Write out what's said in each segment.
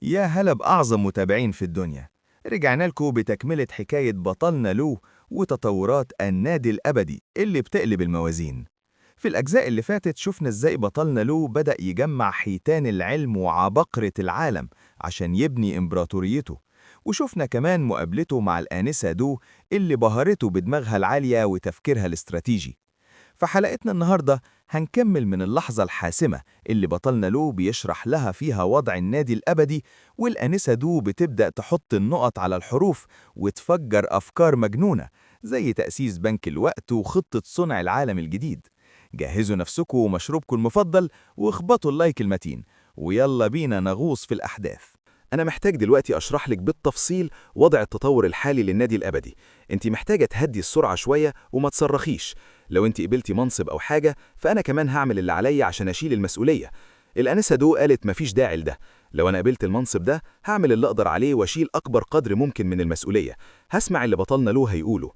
يا هلا بأعظم متابعين في الدنيا. رجعنا لكم بتكملة حكاية بطلنا لو وتطورات النادي الأبدي اللي بتقلب الموازين. في الأجزاء اللي فاتت شفنا إزاي بطلنا لو بدأ يجمع حيتان العلم وعباقرة العالم عشان يبني إمبراطوريته، وشفنا كمان مقابلته مع الآنسة دو اللي بهرته بدماغها العالية وتفكيرها الاستراتيجي. في حلقتنا النهاردة هنكمل من اللحظة الحاسمة اللي بطلنا لو بيشرح لها فيها وضع النادي الأبدي، والآنسة دو بتبدأ تحط النقط على الحروف وتفجر أفكار مجنونة زي تأسيس بنك الوقت وخطة صنع العالم الجديد. جهزوا نفسكم ومشروبكم المفضل واخبطوا ال like المتين، ويلا بينا نغوص في الأحداث. أنا محتاج دلوقتي أشرح لك بالتفصيل وضع التطور الحالي للنادي الأبدي. أنت محتاجة تهدي السرعة شوية وما تصرخيش. لو أنت قبلتي منصب أو حاجة فأنا كمان هعمل اللي عليا عشان أشيل المسؤولية. الأنسة دو قالت مفيش داعي لده، لو أنا قبلت المنصب ده هعمل اللي أقدر عليه وأشيل أكبر قدر ممكن من المسؤولية. هسمع اللي بطلنا له هيقوله.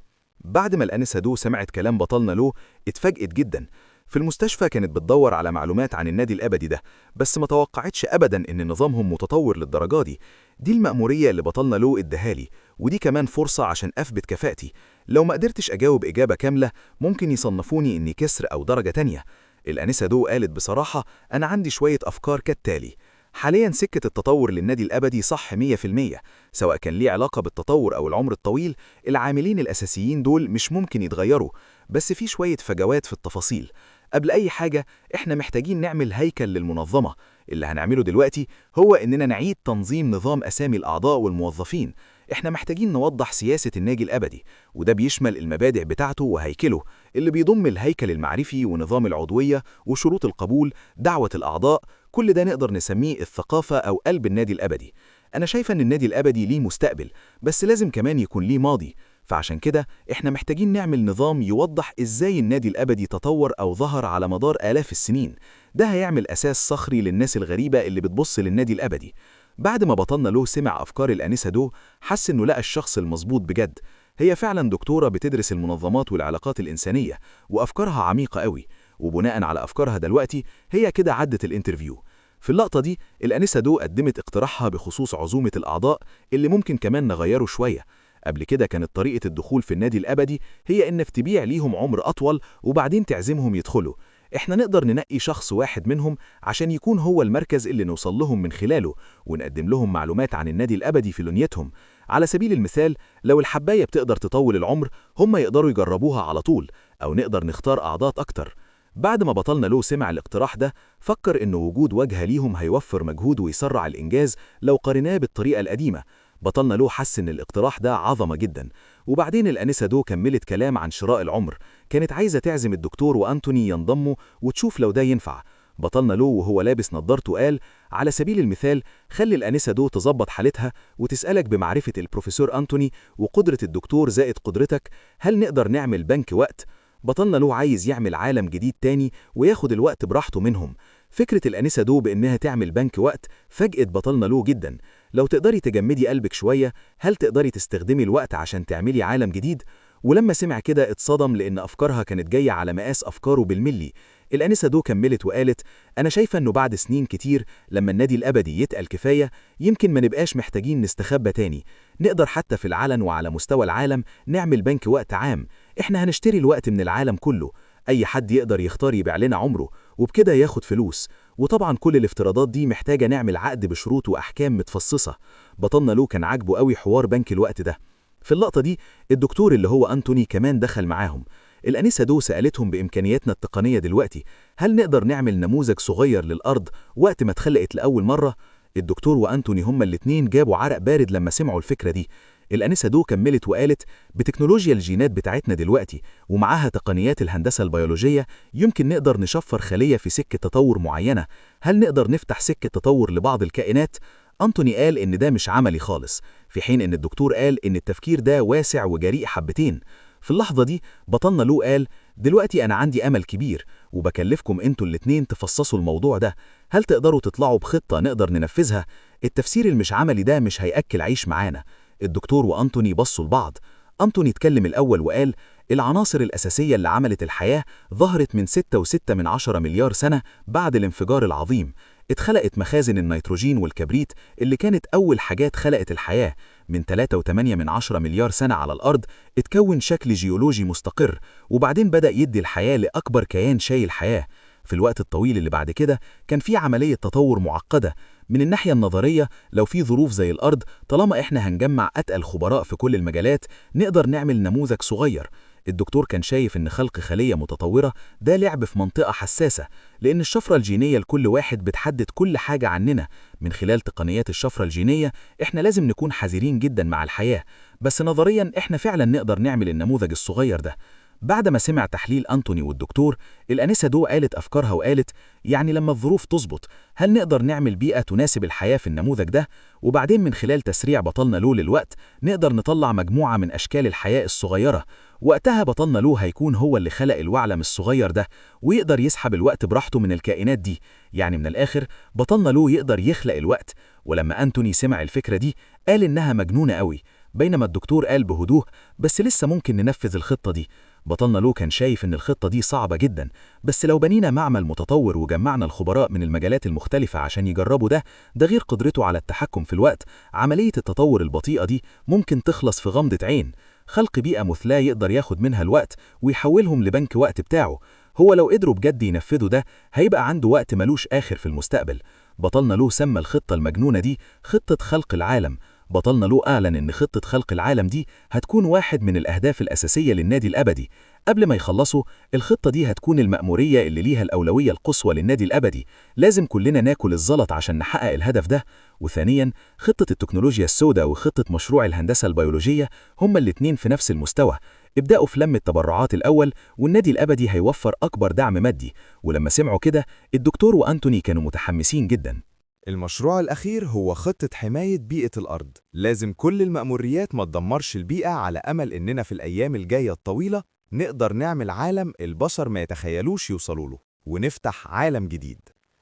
بعد ما الأنسة دو سمعت كلام بطلنا له اتفاجئت جدا. في المستشفى كانت بتدور على معلومات عن النادي الأبدي ده، بس ما توقعتش أبدا إن نظامهم متطور للدرجة دي. دي المأمورية اللي بطلنا له اداهالي، ودي كمان فرصة عشان أثبت كفاءتي. لو ما قدرتش أجاوب إجابة كاملة ممكن يصنفوني إني كسر أو درجة تانية. الأنسة دو قالت بصراحة أنا عندي شوية أفكار كالتالي. حاليا سكة التطور للنادي الأبدي صح 100%، سواء كان ليه علاقة بالتطور أو العمر الطويل. العاملين الأساسيين دول مش ممكن يتغيروا، بس في شوية فجوات في التفاصيل. قبل أي حاجة إحنا محتاجين نعمل هيكل للمنظمة. اللي هنعمله دلوقتي هو إننا نعيد تنظيم نظام أسامي الأعضاء والموظفين. إحنا محتاجين نوضح سياسة النادي الأبدي، وده بيشمل المبادئ بتاعته وهيكله اللي بيضم الهيكل المعرفي ونظام العضوية وشروط القبول، دعوة الأعضاء. كل ده نقدر نسميه الثقافة أو قلب النادي الأبدي. أنا شايفة إن النادي الأبدي ليه مستقبل، بس لازم كمان يكون ليه ماضي. فعشان كده إحنا محتاجين نعمل نظام يوضح إزاي النادي الأبدي تطور أو ظهر على مدار آلاف السنين. ده هيعمل أساس صخري للناس الغريبة اللي بتبص للنادي الأبدي. بعد ما بطلنا له سمع أفكار الأنسة دو حس إنه لقى الشخص المظبوط بجد. هي فعلا دكتورة بتدرس المنظمات والعلاقات الإنسانية، وأفكارها عميقة قوي، وبناء على أفكارها دلوقتي هي كده عدت ال interview. في اللقطة دي الأنسة دو قدمت اقتراحها بخصوص عزومة الأعضاء اللي ممكن كمان نغيره شوية. قبل كده كانت طريقة الدخول في النادي الأبدي هي إنك تبيع ليهم عمر أطول وبعدين تعزمهم يدخلوا. إحنا نقدر ننقي شخص واحد منهم عشان يكون هو المركز اللي نوصل لهم من خلاله، ونقدم لهم معلومات عن النادي الأبدي في لنيتهم. على سبيل المثال لو الحباية بتقدر تطول العمر هم يقدروا يجربوها على طول، أو نقدر نختار أعضاء أكتر. بعد ما بطلنا له سمع الاقتراح ده فكر إنه وجود واجهة ليهم هيوفر مجهود ويسرع الإنجاز لو قارناه بالطريقة القديمة. بطلنا له حس إن الاقتراح ده عظمة جدا. وبعدين الأنسة دو كملت كلام عن شراء العمر. كانت عايزة تعزم الدكتور وأنتوني ينضموا وتشوف لو ده ينفع. بطلنا له وهو لابس نظارته قال على سبيل المثال خلي الأنسة دو تظبط حالتها وتسألك بمعرفة البروفيسور أنتوني وقدرة الدكتور زائد قدرتك، هل نقدر نعمل بنك وقت؟ بطلنا له عايز يعمل عالم جديد تاني وياخد الوقت براحته منهم. فكرة الأنسة دو بإنها تعمل بنك وقت فاجأت بطلنا له جدا. لو تقدري تجمدي قلبك شوية هل تقدري تستخدمي الوقت عشان تعملي عالم جديد؟ ولما سمع كده اتصدم لأن أفكارها كانت جاية على مقاس أفكاره بالملي. الأنسة دو كملت وقالت أنا شايفة إنه بعد سنين كتير لما النادي الأبدي يتقل كفاية يمكن ما نبقاش محتاجين نستخبى تاني. نقدر حتى في العلن وعلى مستوى العالم نعمل بنك وقت عام. إحنا هنشتري الوقت من العالم كله، أي حد يقدر يختار يبيع لنا عمره وبكده ياخد فلوس. وطبعا كل الافتراضات دي محتاجة نعمل عقد بشروط وأحكام متفصصة. بطلنا له كان عاجبه قوي حوار بنك الوقت ده. في اللقطة دي الدكتور اللي هو أنتوني كمان دخل معاهم. الأنسة دو سألتهم بإمكانياتنا التقنية دلوقتي هل نقدر نعمل نموذج صغير للأرض وقت ما اتخلقت لأول مرة؟ الدكتور وأنتوني هما الاتنين جابوا عرق بارد لما سمعوا الفكرة دي. الأنسة دو كملت وقالت بتكنولوجيا الجينات بتاعتنا دلوقتي ومعاها تقنيات الهندسة البيولوجية يمكن نقدر نشفر خلية في سكة تطور معينة. هل نقدر نفتح سكة تطور لبعض الكائنات؟ أنتوني قال إن ده مش عملي خالص، في حين إن الدكتور قال إن التفكير ده واسع وجريء حبتين. في اللحظة دي بطلنا له قال دلوقتي أنا عندي أمل كبير وبكلفكم أنتوا الاتنين تفصصوا الموضوع ده. هل تقدروا تطلعوا بخطة نقدر ننفذها؟ التفسير المش عملي ده مش هيأكل عيش معانا. الدكتور وأنتوني بصوا لبعض. أنتوني اتكلم الأول وقال العناصر الأساسية اللي عملت الحياة ظهرت من 6.6 مليار سنة بعد الانفجار العظيم. اتخلقت مخازن النيتروجين والكبريت اللي كانت أول حاجات خلقت الحياة. من 3.8 مليار سنة على الأرض اتكون شكل جيولوجي مستقر، وبعدين بدأ يدي الحياة لأكبر كيان شايل حياة. في الوقت الطويل اللي بعد كده كان في عملية تطور معقدة. من الناحية النظرية لو في ظروف زي الأرض، طالما إحنا هنجمع أتقل خبراء في كل المجالات نقدر نعمل نموذج صغير. الدكتور كان شايف إن خلق خلية متطورة ده لعب في منطقة حساسة، لأن الشفرة الجينية لكل واحد بتحدد كل حاجة عننا. من خلال تقنيات الشفرة الجينية إحنا لازم نكون حذرين جدا مع الحياة، بس نظريا إحنا فعلا نقدر نعمل النموذج الصغير ده. بعد ما سمع تحليل أنتوني والدكتور، الأنسة دو قالت أفكارها وقالت يعني لما الظروف تظبط هل نقدر نعمل بيئة تناسب الحياة في النموذج ده؟ وبعدين من خلال تسريع بطلنا لو للوقت نقدر نطلع مجموعة من أشكال الحياة الصغيرة. وقتها بطلنا لو هيكون هو اللي خلق العالم الصغير ده، ويقدر يسحب الوقت براحته من الكائنات دي. يعني من الآخر بطلنا لو يقدر يخلق الوقت. ولما أنتوني سمع الفكرة دي قال إنها مجنونة قوي، بينما الدكتور قال بهدوء بس لسه ممكن ننفذ الخطة دي. بطلنا لو كان شايف إن الخطة دي صعبة جدا، بس لو بنينا معمل متطور وجمعنا الخبراء من المجالات المختلفة عشان يجربوا ده غير قدرته على التحكم في الوقت، عملية التطور البطيئة دي ممكن تخلص في غمضة عين. خلق بيئة مثلى يقدر ياخد منها الوقت ويحولهم لبنك وقت بتاعه. هو لو قدروا بجد ينفذوا ده هيبقى عنده وقت ملوش آخر في المستقبل. بطلنا لو سمى الخطة المجنونة دي خطة خلق العالم. بطلنا لو أعلن إن خطة خلق العالم دي هتكون واحد من الأهداف الأساسية للنادي الأبدي. قبل ما يخلصوا الخطة دي هتكون المأمورية اللي ليها الأولوية القصوى للنادي الأبدي، لازم كلنا ناكل الزلط عشان نحقق الهدف ده. وثانيا خطة التكنولوجيا السوداء وخطة مشروع الهندسة البيولوجية هما الاتنين في نفس المستوى. ابدأوا في لم التبرعات الأول، والنادي الأبدي هيوفر أكبر دعم مادي. ولما سمعوا كده الدكتور وأنتوني كانوا متحمسين جدا. المشروع الأخير هو خطة حماية بيئة الأرض. لازم كل المأموريات ما تدمرش البيئة، على أمل إننا في الأيام الجاية الطويلة نقدر نعمل عالم البشر ما يتخيلوش يوصلوا له، ونفتح عالم جديد.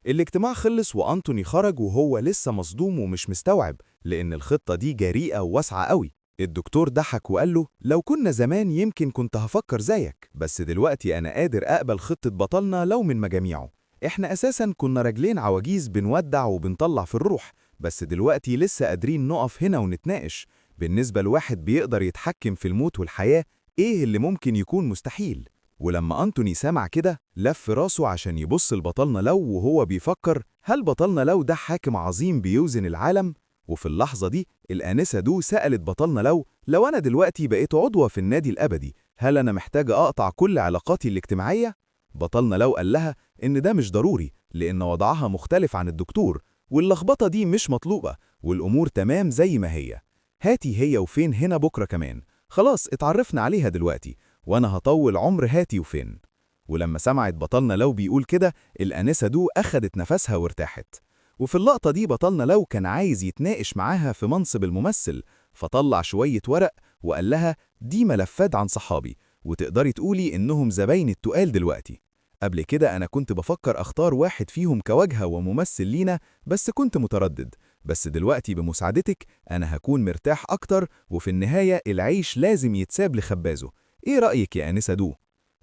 الاجتماع خلص وأنتوني خرج وهو لسه مصدوم ومش مستوعب، لأن الخطة دي جريئة وواسعة قوي. الدكتور ضحك وقال له لو كنا زمان يمكن كنت هفكر زيك، بس دلوقتي أنا قادر أقبل خطة بطلنا لو من مجاميعه. إحنا أساساً كنا رجلين عواجيز بنودع وبنطلع في الروح، بس دلوقتي لسه قادرين نقف هنا ونتناقش. بالنسبة لواحد بيقدر يتحكم في الموت والحياة، إيه اللي ممكن يكون مستحيل؟ ولما أنتوني سمع كده لف راسه عشان يبص لبطلنا لو وهو بيفكر هل بطلنا لو ده حاكم عظيم بيوزن العالم؟ وفي اللحظة دي الآنسة دو سألت بطلنا لو أنا دلوقتي بقيت عضوة في النادي الأبدي، هل أنا محتاجة أقطع كل علاقاتي الاجتماعية؟ بطلنا لو قال لها إن ده مش ضروري، لأن وضعها مختلف عن الدكتور، واللخبطة دي مش مطلوبة، والأمور تمام زي ما هي. هاتي هي وفين هنا بكرة كمان، خلاص اتعرفنا عليها دلوقتي، وأنا هطول عمر هاتي وفين. ولما سمعت بطلنا لو بيقول كده الآنسة دو أخدت نفسها وارتاحت. وفي اللقطة دي بطلنا لو كان عايز يتناقش معاها في منصب الممثل، فطلع شوية ورق وقال لها دي ملفات عن صحابي، وتقدري تقولي إنهم زباين التقال دلوقتي. قبل كده أنا كنت بفكر أختار واحد فيهم كواجهة وممثل لينا، بس كنت متردد، بس دلوقتي بمساعدتك أنا هكون مرتاح أكتر، وفي النهاية العيش لازم يتساب لخبازه. إيه رأيك يا آنسة دو؟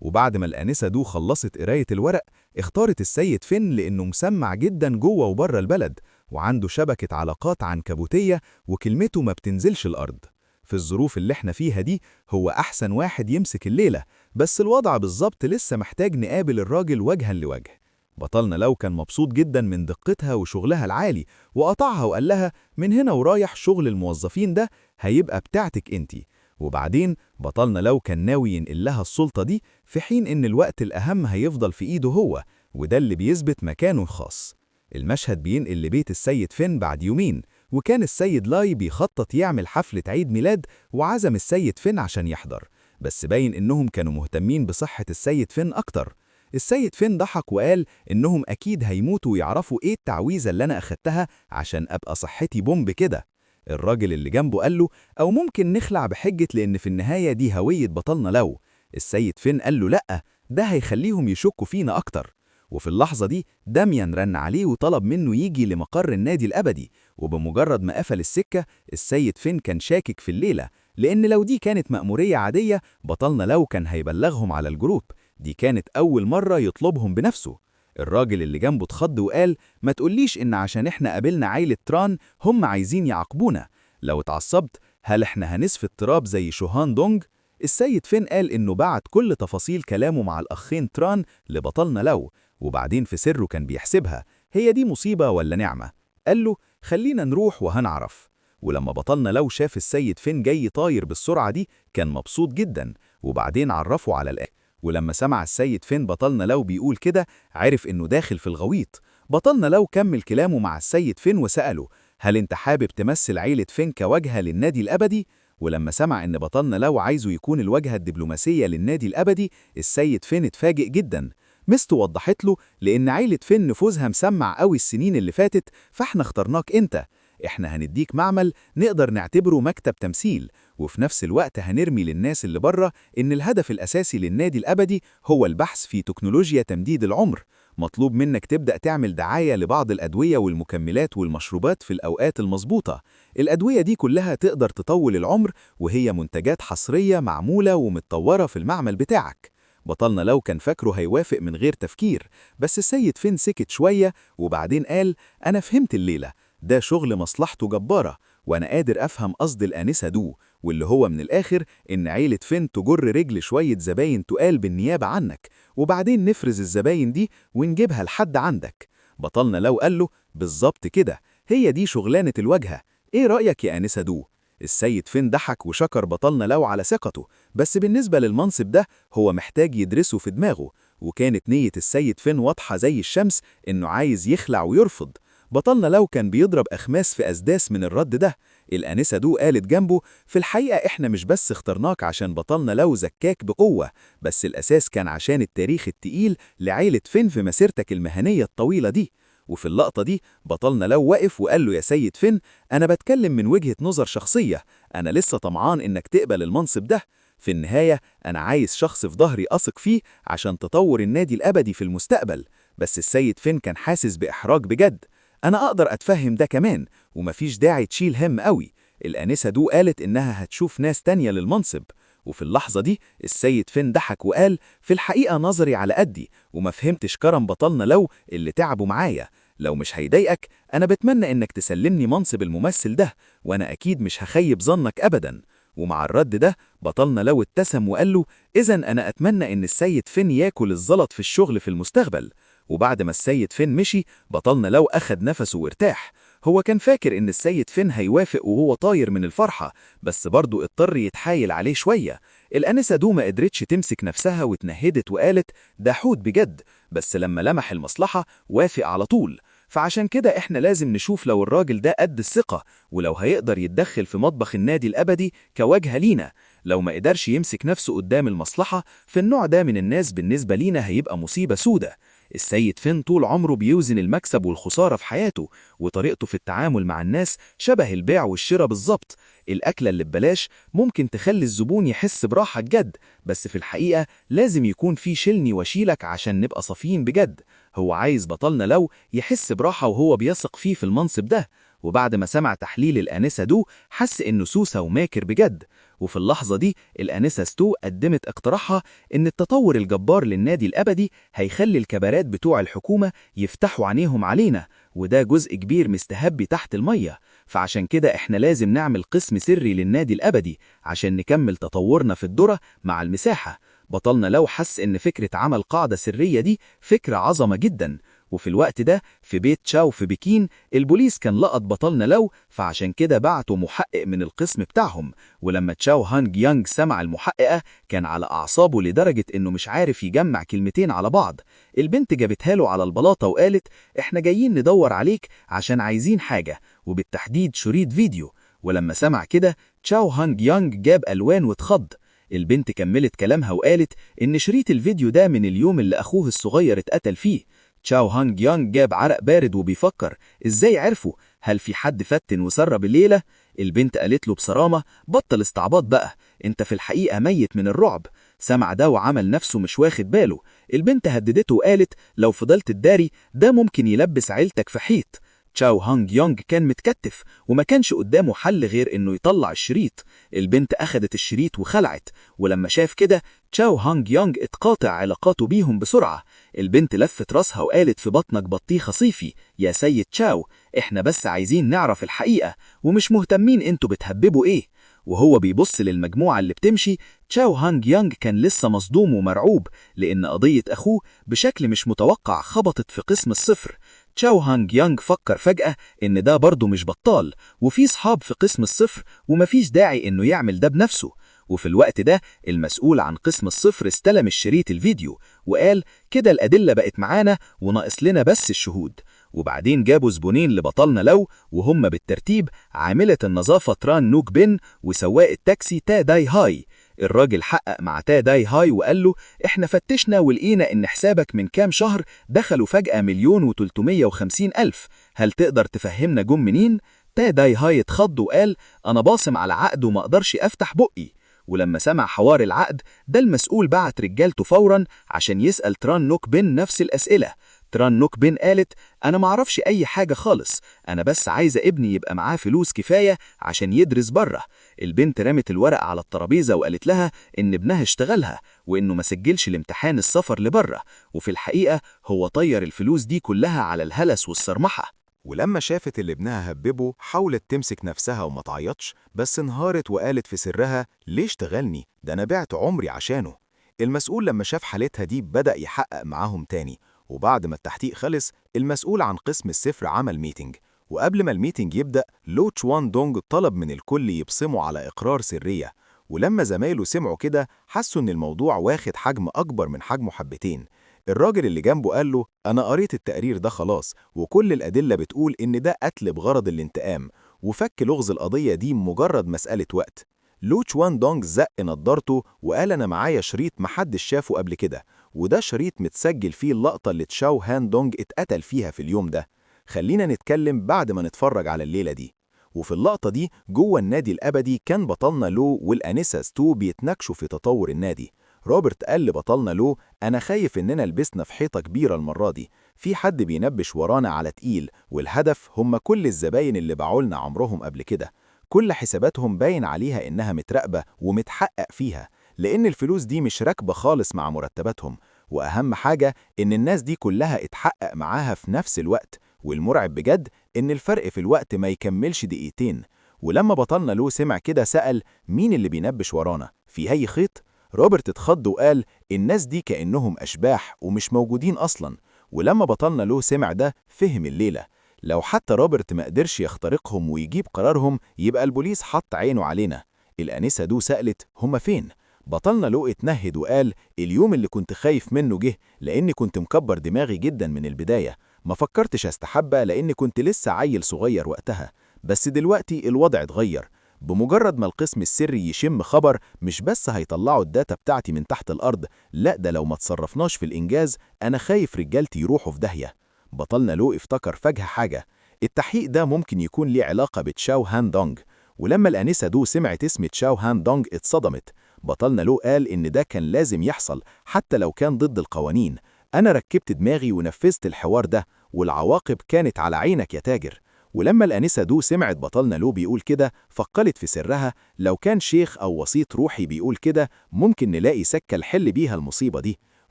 وبعد ما الآنسة دو خلصت قراية الورق اختارت السيد فين، لأنه مسمع جدا جوه وبره البلد، وعنده شبكة علاقات عنكبوتية، وكلمته ما بتنزلش الأرض. في الظروف اللي احنا فيها دي هو أحسن واحد يمسك الليلة، بس الوضع بالظبط لسه محتاج نقابل الراجل وجها لوجه. بطلنا لو كان مبسوط جدا من دقتها وشغلها العالي، وقطعها وقال لها من هنا ورايح شغل الموظفين ده هيبقى بتاعتك انتي. وبعدين بطلنا لو كان ناوي ينقل لها السلطة دي، في حين إن الوقت الأهم هيفضل في إيده هو، وده اللي بيثبت مكانه الخاص. المشهد بينقل لبيت السيد فين بعد يومين، وكان السيد لاي بيخطط يعمل حفلة عيد ميلاد، وعزم السيد فين عشان يحضر، بس باين إنهم كانوا مهتمين بصحة السيد فين أكتر. السيد فين ضحك وقال إنهم أكيد هيموتوا ويعرفوا إيه التعويذة اللي أنا أخدتها عشان أبقى صحتي بومب كده. الراجل اللي جنبه قال له أو ممكن نخلع بحجة لأن في النهاية دي هوية بطلنا لو. السيد فين قال له لأ، ده هيخليهم يشكوا فينا أكتر. وفي اللحظة دي داميان رن عليه وطلب منه يجي لمقر النادي الأبدي، وبمجرد ما قفل السكة السيد فين كان شاكك في الليلة، لأن لو دي كانت مأمورية عادية بطلنا لو كان هيبلغهم على الجروب، دي كانت أول مرة يطلبهم بنفسه. الراجل اللي جنبه اتخض وقال: ما تقوليش إن عشان إحنا قابلنا عيلة تران هم عايزين يعاقبونا. لو اتعصبت هل إحنا هنسف التراب زي شوهان دونج؟ السيد فين قال إنه بعت كل تفاصيل كلامه مع الأخين تران لبطلنا لو، وبعدين في سره كان بيحسبها هي دي مصيبة ولا نعمة. قال له خلينا نروح وهنعرف. ولما بطلنا لو شاف السيد فين جاي طاير بالسرعة دي كان مبسوط جدا، وبعدين عرفه على الآخر. ولما سمع السيد فين بطلنا لو بيقول كده عرف إنه داخل في الغويط. بطلنا لو كمل كلامه مع السيد فين وسأله: هل انت حابب تمثل عيلة فين كواجهة للنادي الأبدي؟ ولما سمع إن بطلنا لو عايزه يكون الواجهة الدبلوماسية للنادي الأبدي، السيد فين اتفاجئ جدا. مستو وضحت له لأن عيلة فين نفوذها مسمع قوي السنين اللي فاتت، فاحنا اخترناك انت. احنا هنديك معمل نقدر نعتبره مكتب تمثيل، وفي نفس الوقت هنرمي للناس اللي بره إن الهدف الأساسي للنادي الأبدي هو البحث في تكنولوجيا تمديد العمر. مطلوب منك تبدأ تعمل دعاية لبعض الأدوية والمكملات والمشروبات في الأوقات المظبوطة. الأدوية دي كلها تقدر تطول العمر، وهي منتجات حصرية معمولة ومتطورة في المعمل بتاعك. بطلنا لو كان فاكره هيوافق من غير تفكير، بس السيد فين سكت شوية وبعدين قال: أنا فهمت الليلة، ده شغل مصلحته جبارة، وأنا قادر أفهم قصد الآنسة دو، واللي هو من الآخر إن عيلة فين تجر رجل شوية زباين تقال بالنيابة عنك، وبعدين نفرز الزباين دي ونجيبها لحد عندك. بطلنا لو قال له: بالظبط كده، هي دي شغلانة الواجهة، إيه رأيك يا آنسة دو؟ السيد فين ضحك وشكر بطلنا لو على ثقته، بس بالنسبة للمنصب ده هو محتاج يدرسه في دماغه، وكانت نية السيد فين واضحة زي الشمس إنه عايز يخلع ويرفض. بطلنا لو كان بيضرب أخماس في أسداس من الرد ده. الآنسة دو قالت جنبه: في الحقيقة إحنا مش بس اخترناك عشان بطلنا لو زكاك بقوة، بس الأساس كان عشان التاريخ التقيل لعيلة فين في مسيرتك المهنية الطويلة دي. وفي اللقطة دي بطلنا لو وقف وقال له: يا سيد فين، أنا بتكلم من وجهة نظر شخصية، أنا لسه طمعان إنك تقبل المنصب ده. في النهاية أنا عايز شخص في ظهري أثق فيه عشان تطور النادي الأبدي في المستقبل. بس السيد فين كان حاسس بإحراج بجد. أنا أقدر أتفهم ده كمان، ومفيش داعي تشيل هم قوي. الآنسة دو قالت إنها هتشوف ناس تانية للمنصب. وفي اللحظة دي السيد فين ضحك وقال: في الحقيقة نظري على قدي، وما فهمتش كرم بطلنا لو اللي تعبوا معايا. لو مش هيضايقك أنا بتمنى إنك تسلمني منصب الممثل ده، وأنا أكيد مش هخيب ظنك أبدا. ومع الرد ده بطلنا لو ابتسم وقال له: إذن أنا أتمنى إن السيد فين ياكل الزلط في الشغل في المستقبل. وبعد ما السيد فين مشي بطلنا لو أخد نفسه وارتاح. هو كان فاكر إن السيد فين هيوافق وهو طاير من الفرحة، بس برضه اضطر يتحايل عليه شوية. الآنسة دو ما قدرتش تمسك نفسها واتنهدت وقالت: ده حوت بجد. بس لما لمح المصلحة وافق على طول. فعشان كده احنا لازم نشوف لو الراجل ده قد الثقة، ولو هيقدر يتدخل في مطبخ النادي الأبدي كواجهة لينا. لو ما قدرش يمسك نفسه قدام المصلحة، فالنوع ده من الناس بالنسبة لينا هيبقى مصيبة سودة. السيد فين طول عمره بيوزن المكسب والخسارة في حياته، وطريقته في التعامل مع الناس شبه البيع والشراء بالظبط. الأكلة اللي ببلاش ممكن تخلي الزبون يحس براحة بجد، بس في الحقيقة لازم يكون في شيلني وشيلك عشان نبقى صافيين بجد. هو عايز بطلنا لو يحس براحة وهو بيثق فيه في المنصب ده. وبعد ما سمع تحليل الآنسة دو حس إنه سوسة وماكر بجد. وفي اللحظة دي الآنسة ستو قدمت اقتراحها إن التطور الجبار للنادي الأبدي هيخلي الكبارات بتوع الحكومة يفتحوا عينيهم علينا، وده جزء كبير مستهبي تحت المية. فعشان كده احنا لازم نعمل قسم سري للنادي الأبدي عشان نكمل تطورنا في الذرة مع المساحة. بطلنا لو حس إن فكرة عمل قاعدة سرية دي فكرة عظمة جدا. وفي الوقت ده في بيت تشاو في بكين البوليس كان لقط بطلنا لو، فعشان كده بعتوا محقق من القسم بتاعهم. ولما تشاو هانج يانج سمع المحققة كان على أعصابه لدرجة إنه مش عارف يجمع كلمتين على بعض. البنت جابتها له على البلاطة وقالت: إحنا جايين ندور عليك عشان عايزين حاجة، وبالتحديد شريط فيديو. ولما سمع كده تشاو هانج يانج جاب ألوان واتخض. البنت كملت كلامها وقالت إن شريط الفيديو ده من اليوم اللي أخوه الصغير اتقتل فيه. تشاو هانج يانج جاب عرق بارد وبيفكر إزاي عرفوا، هل في حد فتن وسرب الليلة؟ البنت قالت له بصرامة: بطل استعباط بقى، انت في الحقيقة ميت من الرعب. سمع ده وعمل نفسه مش واخد باله. البنت هددته وقالت: لو فضلت تداري ده ممكن يلبس عيلتك في حيط. تشاو هانج يونغ كان متكتف وما كانش قدامه حل غير إنه يطلع الشريط. البنت أخدت الشريط وخلعت، ولما شاف كده تشاو هانج يونغ اتقاطع علاقاته بيهم بسرعة. البنت لفت راسها وقالت في بطنك بطيخة صيفي يا سيد تشاو، احنا بس عايزين نعرف الحقيقة ومش مهتمين انتوا بتهببوا ايه. وهو بيبص للمجموعة اللي بتمشي، تشاو هانج يانج كان لسه مصدوم ومرعوب لأن قضية أخوه بشكل مش متوقع خبطت في قسم الصفر. تشاو هانج يانج فكر فجأة إن ده برضه مش بطال وفي صحاب في قسم الصفر ومفيش داعي إنه يعمل ده بنفسه. وفي الوقت ده المسؤول عن قسم الصفر استلم الشريط الفيديو وقال كده الأدلة بقت معانا وناقص لنا بس الشهود. وبعدين جابوا زبونين لبطلنا لو، وهم بالترتيب عاملة النظافة تران نوك بن وسواق التاكسي تا داي هاي. الراجل حقق مع تا داي هاي وقال له احنا فتشنا ولقينا ان حسابك من كام شهر دخلوا فجأة 1,350,000، هل تقدر تفهمنا جم منين؟ تا داي هاي اتخض وقال انا باصم على عقد وما اقدرش افتح بقي. ولما سمع حوار العقد ده المسؤول بعت رجالته فورا عشان يسأل تران نوك بن نفس الأسئلة. تران نوك بن قالت أنا معرفش أي حاجة خالص، أنا بس عايزة ابني يبقى معاه فلوس كفاية عشان يدرس بره. البنت رمت الورق على الترابيزة وقالت لها إن ابنها اشتغلها وإنه ما سجلش الامتحان السفر لبره، وفي الحقيقة هو طير الفلوس دي كلها على الهلس والصرمحة. ولما شافت اللي ابنها هببه حاولت تمسك نفسها وما تعيطش، بس انهارت وقالت في سرها ليه اشتغلني؟ ده أنا بعت عمري عشانه. المسؤول لما شاف حالتها دي بدأ يحقق معاهم تاني، وبعد ما التحقيق خلص المسؤول عن قسم الصفر عمل meeting. وقبل ما ال meeting يبدأ لو تشوان دونج طلب من الكل يبصموا على إقرار سرية، ولما زمايله سمعوا كده حسوا إن الموضوع واخد حجم أكبر من حجمه حبتين. الراجل اللي جنبه قال له أنا قريت التقرير ده خلاص، وكل الأدلة بتقول إن ده قتل بغرض الانتقام، وفك لغز القضية دي مجرد مسألة وقت. لو تشوان دونج زق نضارته وقال أنا معايا شريط محدش شافه قبل كده، وده شريط متسجل فيه اللقطة اللي تشاو هان دونج اتقتل فيها في اليوم ده. خلينا نتكلم بعد ما نتفرج على الليلة دي. وفي اللقطة دي جوه النادي الأبدي كان بطلنا لو والأنسة ستو بيتناقشوا في تطور النادي. روبرت قال لبطلنا لو أنا خايف إننا لبسنا في حيطة كبيرة المرة دي، في حد بينبش ورانا على تقيل، والهدف هم كل الزباين اللي باعولنا عمرهم قبل كده، كل حساباتهم باين عليها إنها متراقبة ومتحقق فيها، لأن الفلوس دي مش راكبة خالص مع مرتباتهم. وأهم حاجة إن الناس دي كلها اتحقق معاها في نفس الوقت، والمرعب بجد إن الفرق في الوقت ما يكملش دقيقتين. ولما بطلنا لو سمع كده سأل مين اللي بينبش ورانا؟ في أي خيط؟ روبرت اتخض وقال الناس دي كأنهم أشباح ومش موجودين أصلا. ولما بطلنا لو سمع ده فهم الليلة، لو حتى روبرت ما قدرش يخترقهم ويجيب قرارهم يبقى البوليس حط عينه علينا. الأنسة دو سألت هما فين؟ بطلنا لو اتنهد وقال اليوم اللي كنت خايف منه جه، لأني كنت مكبر دماغي جدا من البداية، ما فكرتش استحبى لأني كنت لسه عيل صغير وقتها، بس دلوقتي الوضع اتغير. بمجرد ما القسم السري يشم خبر مش بس هيطلعوا ال data بتاعتي من تحت الأرض، لا ده لو ما تصرفناش في الإنجاز أنا خايف رجالتي يروحوا في داهية. بطلنا لو افتكر فجأة حاجة، التحقيق ده ممكن يكون ليه علاقة بتشاو هان دونج. ولما الأنسة دو سمعت اسم تشاو هان دونج اتصدمت. بطلنا لو قال إن ده كان لازم يحصل حتى لو كان ضد القوانين، أنا ركبت دماغي ونفذت الحوار ده، والعواقب كانت على عينك يا تاجر. ولما الأنسة دو سمعت بطلنا لو بيقول كده فقالت في سرها لو كان شيخ أو وسيط روحي بيقول كده ممكن نلاقي سكة الحل بيها المصيبة دي.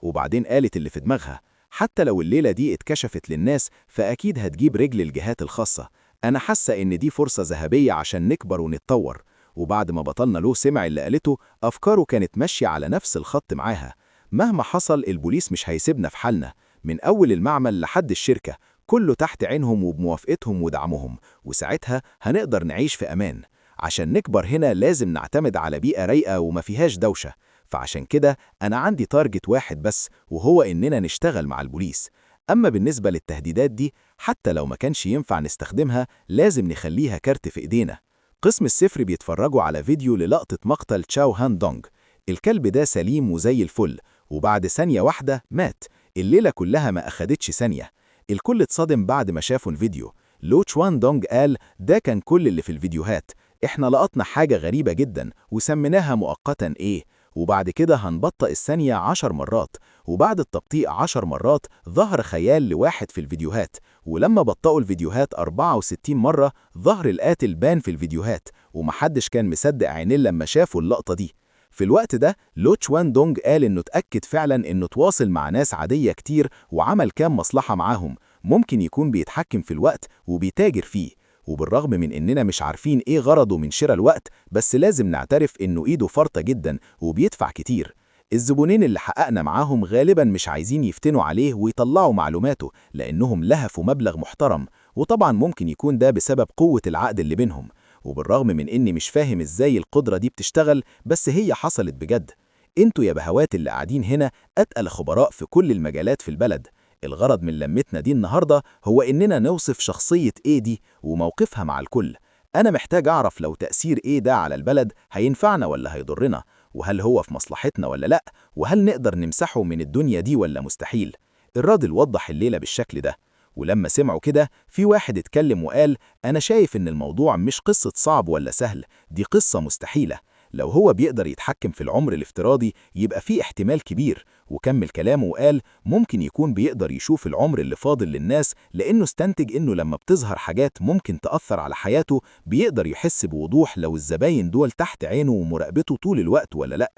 وبعدين قالت اللي في دماغها، حتى لو الليلة دي اتكشفت للناس فأكيد هتجيب رجل الجهات الخاصة، أنا حاسة إن دي فرصة ذهبية عشان نكبر ونتطور. وبعد ما بطلنا لو سمع اللي قالته أفكاره كانت ماشية على نفس الخط معاها، مهما حصل البوليس مش هيسيبنا في حالنا، من أول المعمل لحد الشركة كله تحت عينهم وبموافقتهم ودعمهم، وساعتها هنقدر نعيش في أمان. عشان نكبر هنا لازم نعتمد على بيئة رايقة وما فيهاش دوشة، فعشان كده أنا عندي target واحد بس، وهو إننا نشتغل مع البوليس. أما بالنسبة للتهديدات دي حتى لو ما كانش ينفع نستخدمها لازم نخليها كارت في إيدينا. قسم الصفر بيتفرجوا على فيديو للقطة مقتل تشاو هان دونج، الكلب ده سليم وزي الفل، وبعد ثانية واحدة مات. الليلة كلها ما أخدتش ثانية. الكل اتصدم بعد ما شافوا الفيديو. لو تشوان دونج قال ده كان كل اللي في الفيديوهات، احنا لقطنا حاجة غريبة جدا وسميناها مؤقتا ايه. وبعد كده هنبطئ الثانية 10 مرات. وبعد التبطيء 10 مرات ظهر خيال لواحد في الفيديوهات، ولما بطئوا الفيديوهات 64 مرة ظهر القاتل بان في الفيديوهات، ومحدش كان مصدق عينيه لما شافوا اللقطة دي. في الوقت ده لو تشوان دونج قال إنه اتأكد فعلا إنه تواصل مع ناس عادية كتير وعمل كام مصلحة معاهم، ممكن يكون بيتحكم في الوقت وبيتاجر فيه. وبالرغم من إننا مش عارفين إيه غرضه من شراء الوقت، بس لازم نعترف إنه إيده فرطة جدا وبيدفع كتير. الزبونين اللي حققنا معاهم غالبا مش عايزين يفتنوا عليه ويطلعوا معلوماته لأنهم لهفوا مبلغ محترم، وطبعا ممكن يكون ده بسبب قوة العقد اللي بينهم. وبالرغم من إني مش فاهم إزاي القدرة دي بتشتغل، بس هي حصلت بجد. انتوا يا بهوات اللي قاعدين هنا أتقل خبراء في كل المجالات في البلد. الغرض من لمتنا دي النهاردة هو إننا نوصف شخصية إيه دي وموقفها مع الكل. أنا محتاج أعرف لو تأثير إيه ده على البلد هينفعنا ولا هيضرنا، وهل هو في مصلحتنا ولا لأ، وهل نقدر نمسحه من الدنيا دي ولا مستحيل. الراجل وضح الليلة بالشكل ده. ولما سمعوا كده في واحد اتكلم وقال أنا شايف إن الموضوع مش قصة صعب ولا سهل، دي قصة مستحيلة. لو هو بيقدر يتحكم في العمر الافتراضي يبقى في احتمال كبير. وكمل كلامه وقال ممكن يكون بيقدر يشوف العمر اللي فاضل للناس، لأنه استنتج إنه لما بتظهر حاجات ممكن تأثر على حياته بيقدر يحس بوضوح لو الزباين دول تحت عينه ومراقبته طول الوقت ولا لأ.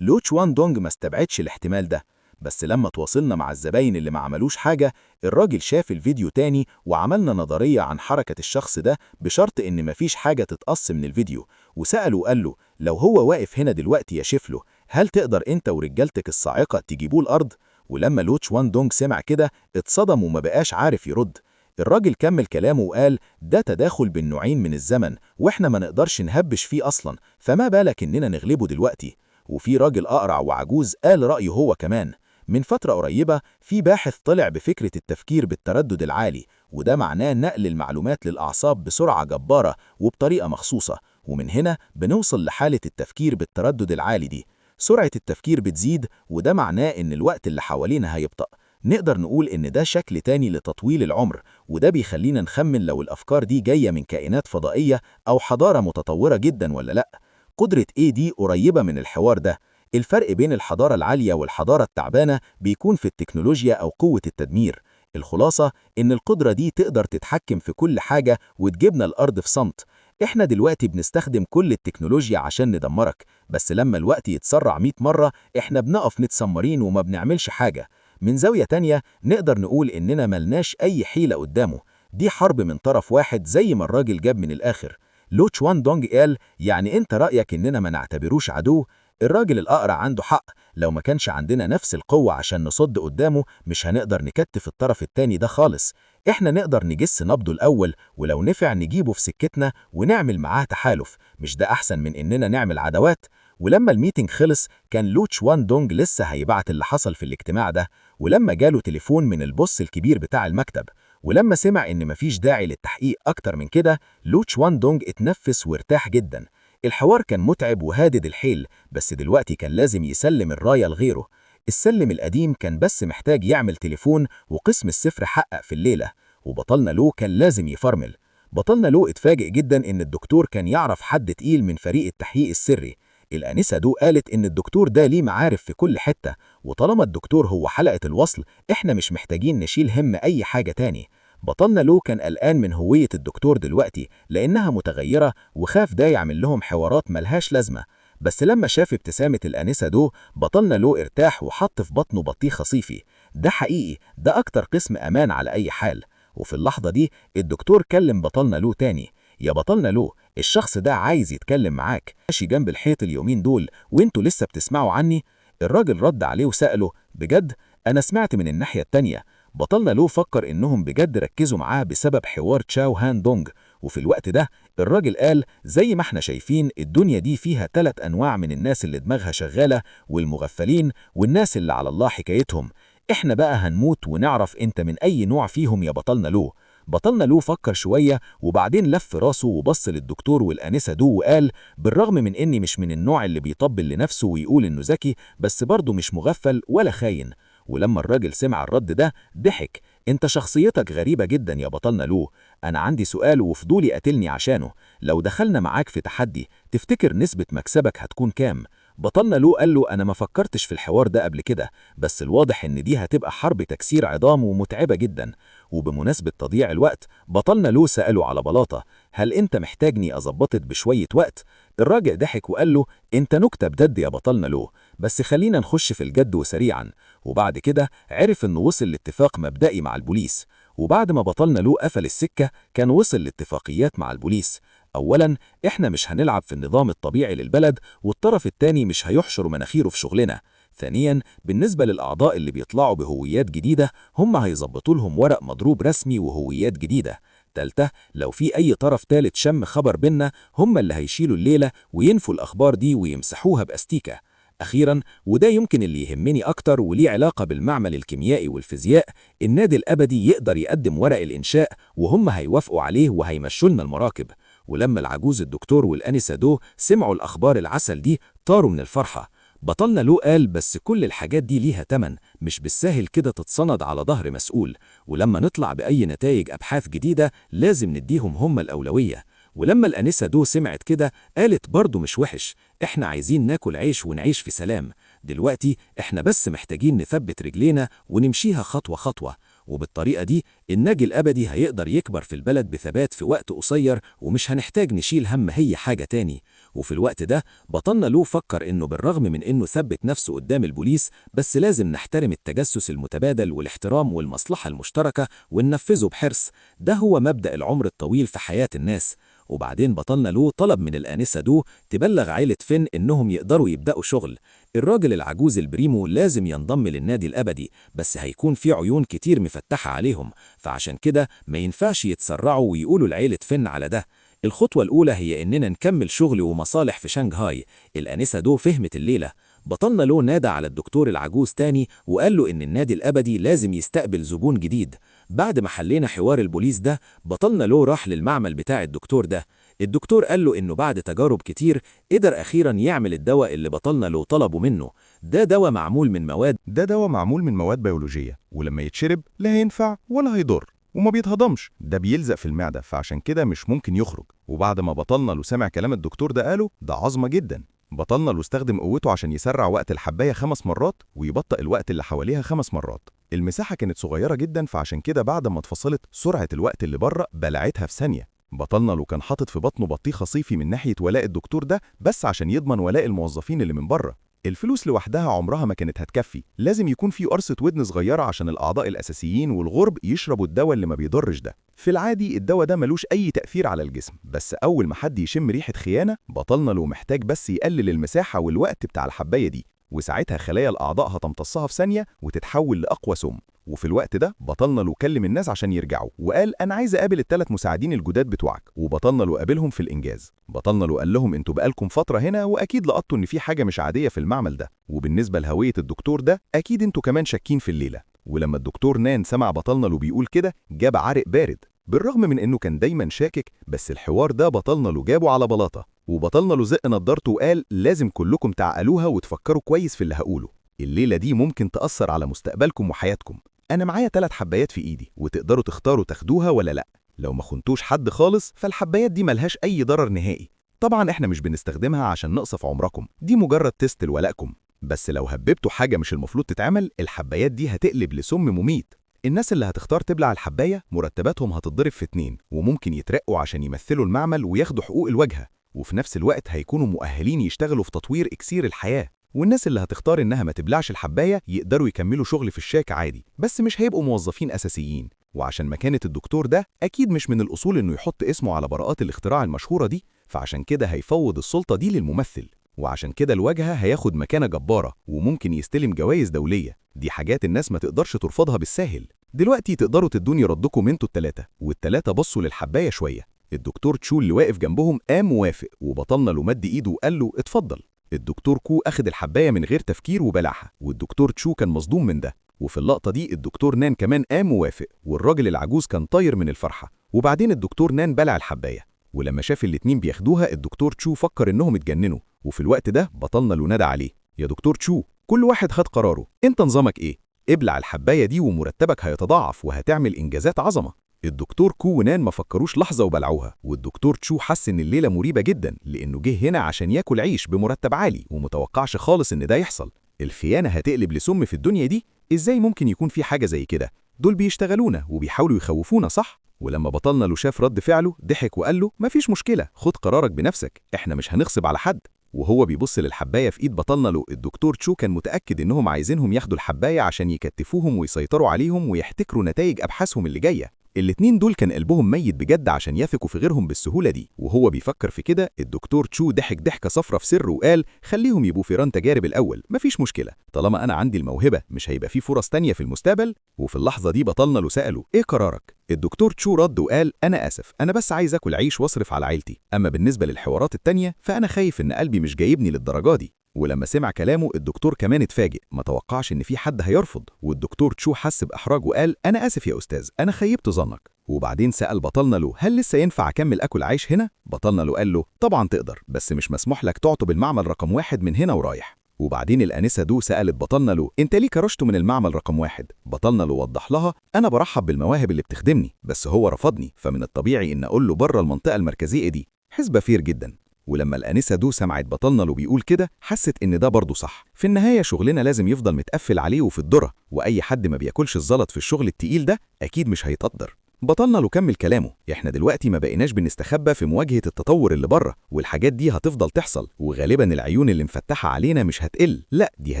لو تشوان دونج ما استبعدش الاحتمال ده، بس لما تواصلنا مع الزباين اللي ما عملوش حاجة الراجل شاف الفيديو تاني وعملنا نظرية عن حركة الشخص ده بشرط إن مفيش حاجة تتقص من الفيديو. وسأله وقال له لو هو واقف هنا دلوقتي يا شيفلو هل تقدر أنت ورجالتك الصاعقة تجيبوه الأرض؟ ولما لو تشوان دونج سمع كده اتصدم وما بقاش عارف يرد. الراجل كمل كلامه وقال ده تداخل بين نوعين من الزمن وإحنا ما نقدرش نهبش فيه أصلا، فما بالك إننا نغلبه دلوقتي. وفي راجل أقرع وعجوز قال رأيه هو كمان. من فترة قريبة في باحث طلع بفكرة التفكير بالتردد العالي، وده معناه نقل المعلومات للأعصاب بسرعة جبارة وبطريقة مخصوصة، ومن هنا بنوصل لحالة التفكير بالتردد العالي دي. سرعة التفكير بتزيد، وده معناه إن الوقت اللي حوالينا هيبطأ. نقدر نقول إن ده شكل تاني لتطويل العمر، وده بيخلينا نخمن لو الأفكار دي جاية من كائنات فضائية أو حضارة متطورة جدا ولا لأ. قدرة إيه دي قريبة من الحوار ده. الفرق بين الحضارة العالية والحضارة التعبانة بيكون في التكنولوجيا أو قوة التدمير. الخلاصة إن القدرة دي تقدر تتحكم في كل حاجة وتجيبنا الأرض في صمت. إحنا دلوقتي بنستخدم كل التكنولوجيا عشان ندمرك، بس لما الوقت يتسرع 100 مرة إحنا بنقف متسمرين وما بنعملش حاجة. من زاوية تانية نقدر نقول إننا ملناش أي حيلة قدامه، دي حرب من طرف واحد زي ما الراجل جاب من الآخر. لو تشوان دونج قال يعني أنت رأيك إننا ما نعتبروش عدو؟ الراجل الأقرع عنده حق، لو ما كانش عندنا نفس القوة عشان نصد قدامه مش هنقدر نكتف الطرف التاني ده خالص. إحنا نقدر نجس نبضه الأول، ولو نفع نجيبه في سكتنا ونعمل معاه تحالف، مش ده أحسن من إننا نعمل عداوات؟ ولما ال meeting خلص كان لو تشوان دونج لسه هيبعت اللي حصل في الاجتماع ده، ولما جاله تليفون من ال boss الكبير بتاع المكتب، ولما سمع إن مفيش داعي للتحقيق أكتر من كده لو تشوان دونج اتنفس وارتاح جدا. الحوار كان متعب وهادد الحيل، بس دلوقتي كان لازم يسلم الراية لغيره. السلم القديم كان بس محتاج يعمل تليفون وقسم الصفر حقق في الليلة، وبطلنا لو كان لازم يفرمل. بطلنا لو اتفاجئ جدا إن الدكتور كان يعرف حد تقيل من فريق التحقيق السري. الآنسة دو قالت إن الدكتور ده ليه معارف في كل حتة، وطالما الدكتور هو حلقة الوصل إحنا مش محتاجين نشيل هم أي حاجة تاني. بطلنا لو كان قلقان من هوية الدكتور دلوقتي لأنها متغيرة، وخاف ده يعمل لهم حوارات ملهاش لازمة. بس لما شاف ابتسامة الآنسة دو بطلنا لو ارتاح وحط في بطنه بطيخة صيفي. ده حقيقي، ده أكتر قسم أمان على أي حال. وفي اللحظة دي الدكتور كلم بطلنا لو تاني. يا بطلنا لو، الشخص ده عايز يتكلم معاك، ماشي جنب الحيط اليومين دول وانتوا لسه بتسمعوا عني؟ الراجل رد عليه وسأله بجد؟ أنا سمعت من الناحية التانية. بطلنا لو فكر إنهم بجد ركزوا معاه بسبب حوار تشاو هان دونج. وفي الوقت ده الراجل قال زي ما احنا شايفين الدنيا دي فيها 3 أنواع من الناس اللي دماغها شغالة، والمغفلين، والناس اللي على الله حكايتهم. احنا بقى هنموت ونعرف انت من أي نوع فيهم يا بطلنا لو. بطلنا لو فكر شوية وبعدين لف راسه وبص للدكتور والآنسة دو وقال بالرغم من إني مش من النوع اللي بيطبل لنفسه ويقول إنه ذكي، بس برضه مش مغفل ولا خاين. ولما الراجل سمع الرد ده ضحك. انت شخصيتك غريبة جدا يا بطلنا لو، انا عندي سؤال وفضولي قتلني عشانه. لو دخلنا معاك في تحدي تفتكر نسبة مكسبك هتكون كام؟ بطلنا لو قال له أنا ما فكرتش في الحوار ده قبل كده، بس الواضح إن دي هتبقى حرب تكسير عظام ومتعبة جدا. وبمناسبة تضييع الوقت، بطلنا لو سأله على بلاطة، هل أنت محتاجني أظبطت بشوية وقت؟ الراجل ضحك وقال له أنت نكتة بجد يا بطلنا لو، بس خلينا نخش في الجد وسريعا. وبعد كده عرف إنه وصل لاتفاق مبدئي مع البوليس. وبعد ما بطلنا لو قفل السكة كان وصل لاتفاقيات مع البوليس. أولاً، إحنا مش هنلعب في النظام الطبيعي للبلد، والطرف التاني مش هيحشر مناخيره في شغلنا. ثانياً، بالنسبة للأعضاء اللي بيطلعوا بهويات جديدة، هم هيظبطوا لهم ورق مضروب رسمي وهويات جديدة. تالتة، لو في أي طرف تالت شم خبر بينا، هم اللي هيشيلوا الليلة وينفوا الأخبار دي ويمسحوها بأستيكة. أخيراً، وده يمكن اللي يهمني أكتر وليه علاقة بالمعمل الكيميائي والفيزياء، النادي الأبدي يقدر يقدم ورق الإنشاء وهم هيوافقوا عليه وهيمشوا لنا المراكب. ولما العجوز الدكتور والأنسة دو سمعوا الأخبار العسل دي طاروا من الفرحة. بطلنا لو قال بس كل الحاجات دي ليها تمن، مش بالساهل كده تتصند على ظهر مسؤول، ولما نطلع بأي نتائج أبحاث جديدة لازم نديهم هم الأولوية. ولما الأنسة دو سمعت كده قالت برضو مش وحش، إحنا عايزين ناكل عيش ونعيش في سلام، دلوقتي إحنا بس محتاجين نثبت رجلينا ونمشيها خطوة خطوة. وبالطريقة دي الناجي الأبدي هيقدر يكبر في البلد بثبات في وقت قصير، ومش هنحتاج نشيل هم هي حاجة تاني. وفي الوقت ده بطلنا لو فكر إنه بالرغم من إنه ثبت نفسه قدام البوليس، بس لازم نحترم التجسس المتبادل والاحترام والمصلحة المشتركة وننفذه بحرص. ده هو مبدأ العمر الطويل في حياة الناس. وبعدين بطلنا لو طلب من الآنسة دو تبلغ عائلة فين إنهم يقدروا يبدأوا شغل. الراجل العجوز البريمو لازم ينضم للنادي الأبدي، بس هيكون في عيون كتير مفتحة عليهم، فعشان كده ما ينفعش يتسرعوا ويقولوا لعيلة فين على ده. الخطوة الأولى هي إننا نكمل شغل ومصالح في شنغهاي. الآنسة دو فهمت الليلة. بطلنا لو نادى على الدكتور العجوز تاني وقال له إن النادي الأبدي لازم يستقبل زبون جديد. بعد ما حلينا حوار البوليس ده، بطلنا لو راح للمعمل بتاع الدكتور ده. الدكتور قال له إنه بعد تجارب كتير قدر أخيراً يعمل الدواء اللي بطلنا لو طلبه منه. ده دواء معمول من مواد ده دواء معمول من مواد بيولوجية، ولما يتشرب لا هينفع ولا هيضر وما بيتهضمش، ده بيلزق في المعدة، فعشان كده مش ممكن يخرج. وبعد ما بطلنا لو سمع كلام الدكتور ده قاله ده عظمة جدا. بطلنا لو استخدم قوته عشان يسرع وقت الحباية 5 مرات ويبطئ الوقت اللي حواليها 5 مرات. المساحة كانت صغيرة جدا، فعشان كده بعد ما اتفصلت سرعة الوقت اللي بره بلعتها في ثانية. بطلنا لو كان حاطط في بطنه بطيخة صيفي من ناحية ولاء الدكتور ده بس عشان يضمن ولاء الموظفين اللي من بره. الفلوس لوحدها عمرها ما كانت هتكفي، لازم يكون في قرصة ودن صغيرة عشان الأعضاء الأساسيين والغرب يشربوا الدواء اللي ما بيضرش ده. في العادي الدواء ده ملوش أي تأثير على الجسم، بس أول ما حد يشم ريحة خيانة بطلنا لو محتاج بس يقلل المساحة والوقت بتاع الحباية دي، وساعتها خلايا الأعضاء هتمتصها في ثانية وتتحول لأقوى سم. وفي الوقت ده بطلنا لو كلم الناس عشان يرجعوا وقال أنا عايز أقابل ال3 مساعدين الجداد بتوعك، وبطلنا لو قابلهم في الإنجاز. بطلنا لو قال لهم انتوا بقالكم فترة هنا وأكيد لقطتوا إن في حاجة مش عادية في المعمل ده، وبالنسبة لهوية الدكتور ده أكيد انتوا كمان شاكين في الليلة. ولما الدكتور نان سمع بطلنا لو بيقول كده جاب عرق بارد، بالرغم من إنه كان دايما شاكك، بس الحوار ده بطلنا لو جابه على بلاطة. وبطلنا لو زق نضارته وقال لازم كلكم تعقلوها وتفكروا كويس في اللي هقوله، الليلة دي ممكن تأثر على مستقبلكم وحياتكم. أنا معايا 3 حبايات في إيدي وتقدروا تختاروا تاخدوها ولا لأ. لو ما خنتوش حد خالص فالحبايات دي ملهاش أي ضرر نهائي، طبعا إحنا مش بنستخدمها عشان نقصف عمركم، دي مجرد test لولائكم، بس لو هببتوا حاجة مش المفروض تتعمل الحبايات دي هتقلب لسم مميت. الناس اللي هتختار تبلع الحباية مرتباتهم هتتضرب في 2، وممكن يترقوا عشان يمثلوا المعمل وياخدوا حقوق الواجهة، وفي نفس الوقت هيكونوا مؤهلين يشتغلوا في تطوير إكسير الحياة. والناس اللي هتختار إنها ما تبلعش الحباية يقدروا يكملوا شغل في الشاك عادي، بس مش هيبقوا موظفين أساسيين. وعشان مكانة الدكتور ده أكيد مش من الأصول إنه يحط اسمه على براءات الاختراع المشهورة دي، فعشان كده هيفوض السلطة دي للممثل. وعشان كده الواجهة هياخد مكانة جبارة وممكن يستلم جوائز دولية، دي حاجات الناس ما تقدرش ترفضها بالساهل. دلوقتي تقدروا تدوني ردكم انتوا ال3. وال3 بصوا للحباية شوية. الدكتور تشو اللي واقف جنبهم قام موافق، وبطلنا له مد ايده وقال له اتفضل. الدكتور كو أخد الحباية من غير تفكير وبلعها، والدكتور تشو كان مصدوم من ده. وفي اللقطة دي الدكتور نان كمان قام موافق، والراجل العجوز كان طاير من الفرحة. وبعدين الدكتور نان بلع الحباية، ولما شاف الاتنين بياخدوها الدكتور تشو فكر إنهم اتجننوا. وفي الوقت ده بطلنا له نادى عليه، يا دكتور تشو كل واحد خد قراره، انت نظامك ايه؟ ابلع الحباية دي ومرتبك هيتضاعف وهتعمل إنجازات عظمة. الدكتور كو ونان ما فكروش لحظة وبلعوها، والدكتور تشو حس إن الليلة مريبة جدا لأنه جه هنا عشان ياكل عيش بمرتب عالي ومتوقعش خالص إن ده يحصل. الخيانة هتقلب لسم في الدنيا دي؟ إزاي ممكن يكون في حاجة زي كده؟ دول بيشتغلونا وبيحاولوا يخوفونا صح؟ ولما بطلنا له شاف رد فعله ضحك وقال له مفيش مشكلة، خد قرارك بنفسك، احنا مش هنغصب على حد. وهو بيبص للحباية في ايد بطلنا له، الدكتور تشو كان متأكد انهم عايزينهم ياخدوا الحباية عشان يكتفوهم ويسيطروا عليهم ويحتكروا نتائج ابحاثهم اللي جاية. الاتنين دول كان قلبهم ميت بجد عشان يثقوا في غيرهم بالسهولة دي. وهو بيفكر في كده الدكتور تشو ضحك ضحكة صفرة في سره وقال خليهم يبقوا فيران تجارب الأول، مفيش مشكلة، طالما أنا عندي الموهبة مش هيبقى في فرص تانية في المستقبل. وفي اللحظة دي بطلنا له سأله إيه قرارك؟ الدكتور تشو رد وقال أنا آسف، أنا بس عايز أكل عيش وأصرف على عيلتي، أما بالنسبة للحوارات التانية فأنا خايف إن قلبي مش جايبني للدرجة دي. ولما سمع كلامه الدكتور كمان اتفاجئ، ما توقعش إن في حد هيرفض. والدكتور تشو حس بإحراج وقال أنا آسف يا أستاذ، أنا خيبت ظنك. وبعدين سأل بطلنا له هل لسه ينفع أكمل أكل عيش هنا؟ بطلنا له قال له طبعا تقدر، بس مش مسموح لك تعطب المعمل رقم 1 من هنا ورايح. وبعدين الأنسة دو سألت بطلنا له أنت ليه كرشته من المعمل رقم 1؟ بطلنا له وضح لها أنا برحب بالمواهب اللي بتخدمني، بس هو رفضني، فمن الطبيعي إن أقول له بره المنطقة المركزية دي. حسبة fair جدا. ولما الأنسة دو سمعت بطلنا له بيقول كده حست إن ده برضه صح. في النهاية شغلنا لازم يفضل متقفل عليه وفي الذرة، وأي حد ما بياكلش الزلط في الشغل التقيل ده أكيد مش هيتقدر. بطلنا له كمل كلامه، إحنا دلوقتي ما بقيناش بنستخبى في مواجهة التطور اللي بره، والحاجات دي هتفضل تحصل، وغالبا العيون اللي مفتحة علينا مش هتقل، لا دي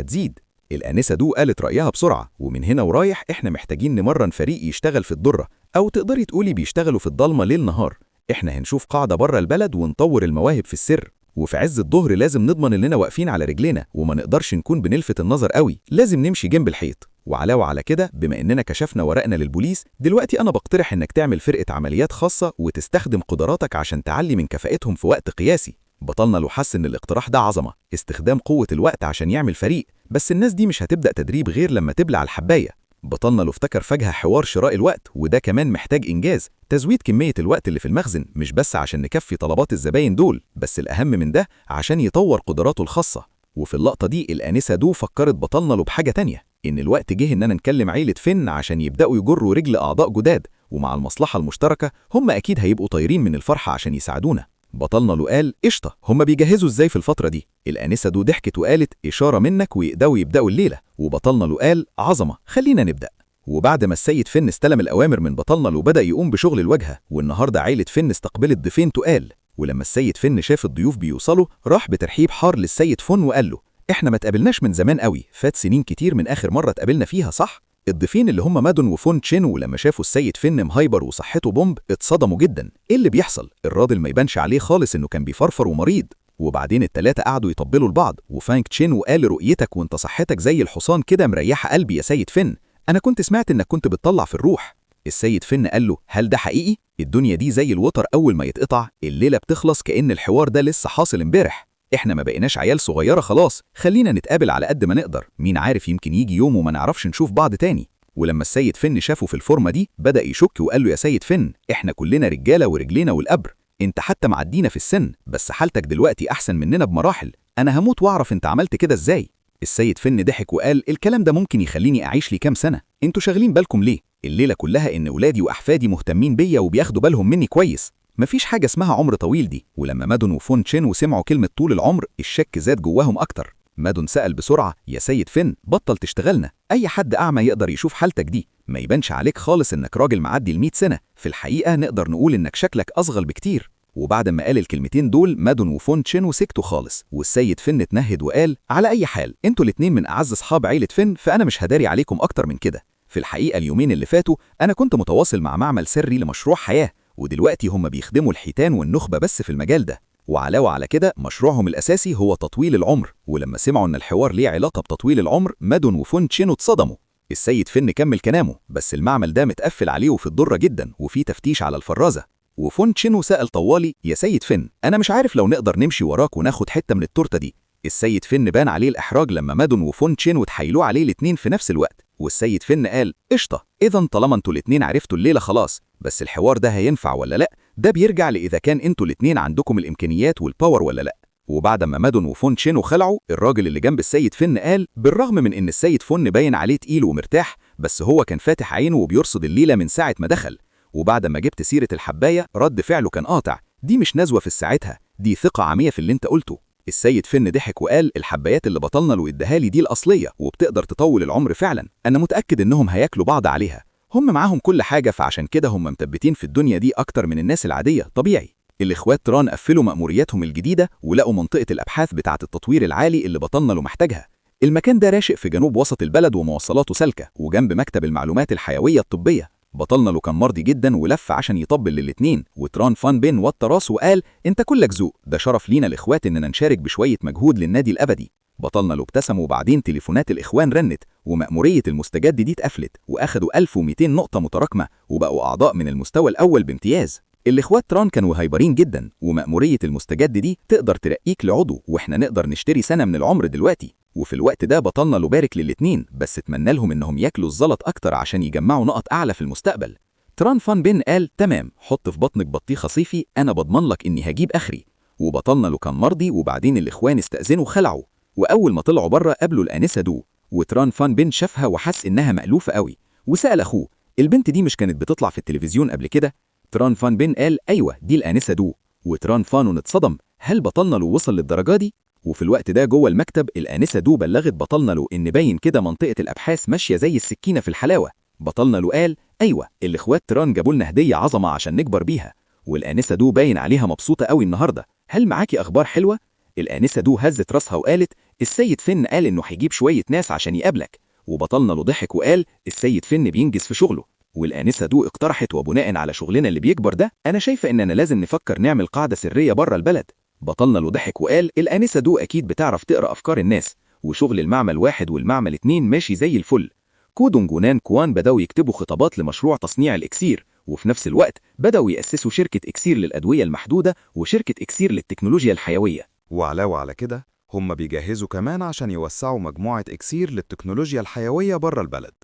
هتزيد. الأنسة دو قالت رأيها بسرعة، ومن هنا ورايح إحنا محتاجين نمرن فريق يشتغل في الذرة، أو تقدري تقولي بيشتغلوا في الضلمة ليل نهار. إحنا هنشوف قاعدة بره البلد ونطور المواهب في السر، وفي عز الظهر لازم نضمن إننا واقفين على رجلينا وما نقدرش نكون بنلفت النظر قوي، لازم نمشي جنب الحيط. وعلاوة على كده بما إننا كشفنا ورقنا للبوليس، دلوقتي أنا بقترح إنك تعمل فرقة عمليات خاصة وتستخدم قدراتك عشان تعلي من كفاءتهم في وقت قياسي. بطلنا له حس إن الاقتراح ده عظمة، استخدام قوة الوقت عشان يعمل فريق، بس الناس دي مش هتبدأ تدريب غير لما تبلع الحباية. بطلنا له افتكر فجأة حوار شراء الوقت، وده كمان محتاج إنجاز، تزويد كمية الوقت اللي في المخزن مش بس عشان نكفي طلبات الزباين دول، بس الأهم من ده عشان يطور قدراته الخاصة. وفي اللقطة دي الآنسة دو فكرت بطلنا له بحاجة تانية، إن الوقت جه إننا نكلم عيلة فن عشان يبدأوا يجروا رجل أعضاء جداد، ومع المصلحة المشتركة هم أكيد هيبقوا طايرين من الفرحة عشان يساعدونا. بطلنا له قال قشطة، هم بيجهزوا إزاي في الفترة دي؟ الآنسة دو ضحكت وقالت إشارة منك ويقدروا يبدأوا الليلة. وبطلنا له قال عظمة، خلينا نبدأ. وبعد ما السيد فن استلم الأوامر من بطلنا له بدأ يقوم بشغل الواجهة، والنهاردة عيلة فن استقبلت ضيفين تقال. ولما السيد فن شاف الضيوف بيوصلوا راح بترحيب حار للسيد فن وقال له احنا ما تقابلناش من زمان قوي، فات سنين كتير من آخر مرة اتقابلنا فيها صح؟ الضيفين اللي هم مادون وفون تشين ولما شافوا السيد فن مهايبر وصحته بومب اتصدموا جدا، ايه اللي بيحصل؟ الراجل ما يبانش عليه خالص انه كان بيفرفر ومريض. وبعدين التلاتة قعدوا يطبلوا لبعض، وفانك تشين وقال رؤيتك وانت صحتك زي الحصان كده مريحة قلبي يا سيد فن، انا كنت سمعت انك كنت بتطلع في الروح. السيد فن قال له هل ده حقيقي؟ الدنيا دي زي الوتر اول ما يتقطع الليلة بتخلص كأن الحوار ده لسه حاصل امبارح. احنا ما بقيناش عيال صغيرة خلاص، خلينا نتقابل على قد ما نقدر، مين عارف يمكن يجي يوم وما نعرفش نشوف بعض تاني. ولما السيد فن شافه في الفورمة دي بدأ يشك وقال له يا سيد فن احنا كلنا رجالة ورجلينا والقبر، انت حتى معدينا في السن بس حالتك دلوقتي احسن مننا بمراحل، انا هموت واعرف انت عملت كده ازاي. السيد فن ضحك وقال الكلام ده ممكن يخليني اعيش لي كام سنة، انتوا شاغلين بالكم ليه؟ الليلة كلها ان ولادي واحفادي مهتمين بيا وبياخدوا بالهم مني كويس، مفيش حاجة اسمها عمر طويل دي. ولما مادون وفون تشين وسمعوا كلمة طول العمر الشك زاد جواهم أكتر. مادون سأل بسرعة يا سيد فن بطل تشتغلنا، أي حد أعمى يقدر يشوف حالتك دي، ما يبانش عليك خالص إنك راجل معدي ال100 سنة، في الحقيقة نقدر نقول إنك شكلك أصغر بكتير. وبعد ما قال الكلمتين دول مادون وفون تشين وسكتوا خالص، والسيد فن اتنهد وقال على أي حال انتوا الاتنين من أعز أصحاب عيلة فن، فأنا مش هداري عليكم أكتر من كده. في الحقيقة اليومين اللي فاتوا أنا كنت متواصل مع معمل سري لمشروع حياة، ودلوقتي هم بيخدموا الحيتان والنخبة بس في المجال ده، وعلاوة على كده مشروعهم الأساسي هو تطويل العمر. ولما سمعوا إن الحوار ليه علاقة بتطويل العمر مادون وفون تشينو اتصدموا. السيد فن كمل كلامه بس المعمل ده متقفل عليه وفي الضرة جدا وفي تفتيش على الفرازة. وفون تشينو سأل طوالي يا سيد فن أنا مش عارف لو نقدر نمشي وراك وناخد حتة من التورتة دي. السيد فن بان عليه الإحراج لما مادون وفون تشينو اتحايلوا عليه الاتنين في نفس الوقت، والسيد فن قال قشطة، إذا طالما انتوا الاتنين عرفتوا الليلة خلاص، بس الحوار ده هينفع ولا لأ؟ ده بيرجع لإذا كان انتوا الاتنين عندكم الإمكانيات وال power ولا لأ. وبعد ما مادون وفون تشينو خلعوا، الراجل اللي جنب السيد فن قال بالرغم من إن السيد فن باين عليه تقيل ومرتاح، بس هو كان فاتح عينه وبيرصد الليلة من ساعة ما دخل. وبعد ما جبت سيرة الحباية رد فعله كان قاطع، دي مش نزوة في ساعتها، دي ثقة عمية في اللي انت قلته. السيد فن ضحك وقال الحبايات اللي بطلنا لو اداها لي دي الأصلية وبتقدر تطول العمر فعلا، أنا متأكد إنهم هياكلوا بعض عليها، هم معاهم كل حاجة فعشان كده هم مثبتين في الدنيا دي أكتر من الناس العادية طبيعي. الإخوات تران قفلوا مأمورياتهم الجديدة ولقوا منطقة الأبحاث بتاعة التطوير العالي اللي بطلنا له محتاجها. المكان ده راشق في جنوب وسط البلد ومواصلاته سالكة وجنب مكتب المعلومات الحيوية الطبية. بطلنا له كان مرضي جدا ولف عشان يطبل للاتنين، وتران فان بين وطى راسه وقال انت كلك ذوق، ده شرف لينا الاخوات اننا نشارك بشوية مجهود للنادي الأبدي. بطلنا له ابتسم، وبعدين تليفونات الإخوان رنت ومأمورية المستجد دي اتقفلت، وأخدوا 1200 نقطة متراكمة وبقوا أعضاء من المستوى الأول بامتياز. الإخوات تران كانوا هايبرين جدا، ومأمورية المستجد دي تقدر ترقيك لعضو، واحنا نقدر نشتري سنة من العمر دلوقتي. وفي الوقت ده بطلنا له بارك للاتنين، بس اتمنى لهم انهم ياكلوا الزلط اكتر عشان يجمعوا نقط اعلى في المستقبل. تران فان بين قال تمام، حط في بطنك بطيخة صيفي، انا بضمن لك اني هجيب اخري. وبطلنا له كان مرضي، وبعدين الاخوان استأذنوا خلعوا، واول ما طلعوا بره قابلوا الانسة دو، وتران فان بين شافها وحس انها مألوفة قوي، وسأل اخوه البنت دي مش كانت بتطلع في التلفزيون قبل كده؟ تران فان بين قال ايوه دي الانسة دو. وتران فانون اتصدم، هل بطلنا له وصل للدرجة دي؟ وفي الوقت ده جوه المكتب الآنسة دو بلغت بطلنا له إن باين كده منطقة الأبحاث ماشية زي السكينة في الحلاوة. بطلنا له قال أيوة الإخوات تران جابوا لنا هدية عظمة عشان نكبر بيها. والآنسة دو باين عليها مبسوطة قوي النهاردة، هل معاكي أخبار حلوة؟ الآنسة دو هزت راسها وقالت السيد فن قال إنه هيجيب شوية ناس عشان يقابلك. وبطلنا له ضحك وقال السيد فن بينجز في شغله. والآنسة دو اقترحت وبناء على شغلنا اللي بيكبر ده أنا شايفة إننا لازم نفكر نعمل قاعدة سرية بره البلد. بطلنا له ضحك وقال الآنسة دو أكيد بتعرف تقرأ أفكار الناس، وشغل المعمل 1 والمعمل 2 ماشي زي الفل. كودونج ونان كوان بدأوا يكتبوا خطابات لمشروع تصنيع الإكسير، وفي نفس الوقت بدأوا يأسسوا شركة إكسير للأدوية المحدودة وشركة إكسير للتكنولوجيا الحيوية. وعلاوة على كده هم بيجهزوا كمان عشان يوسعوا مجموعة إكسير للتكنولوجيا الحيوية بره البلد.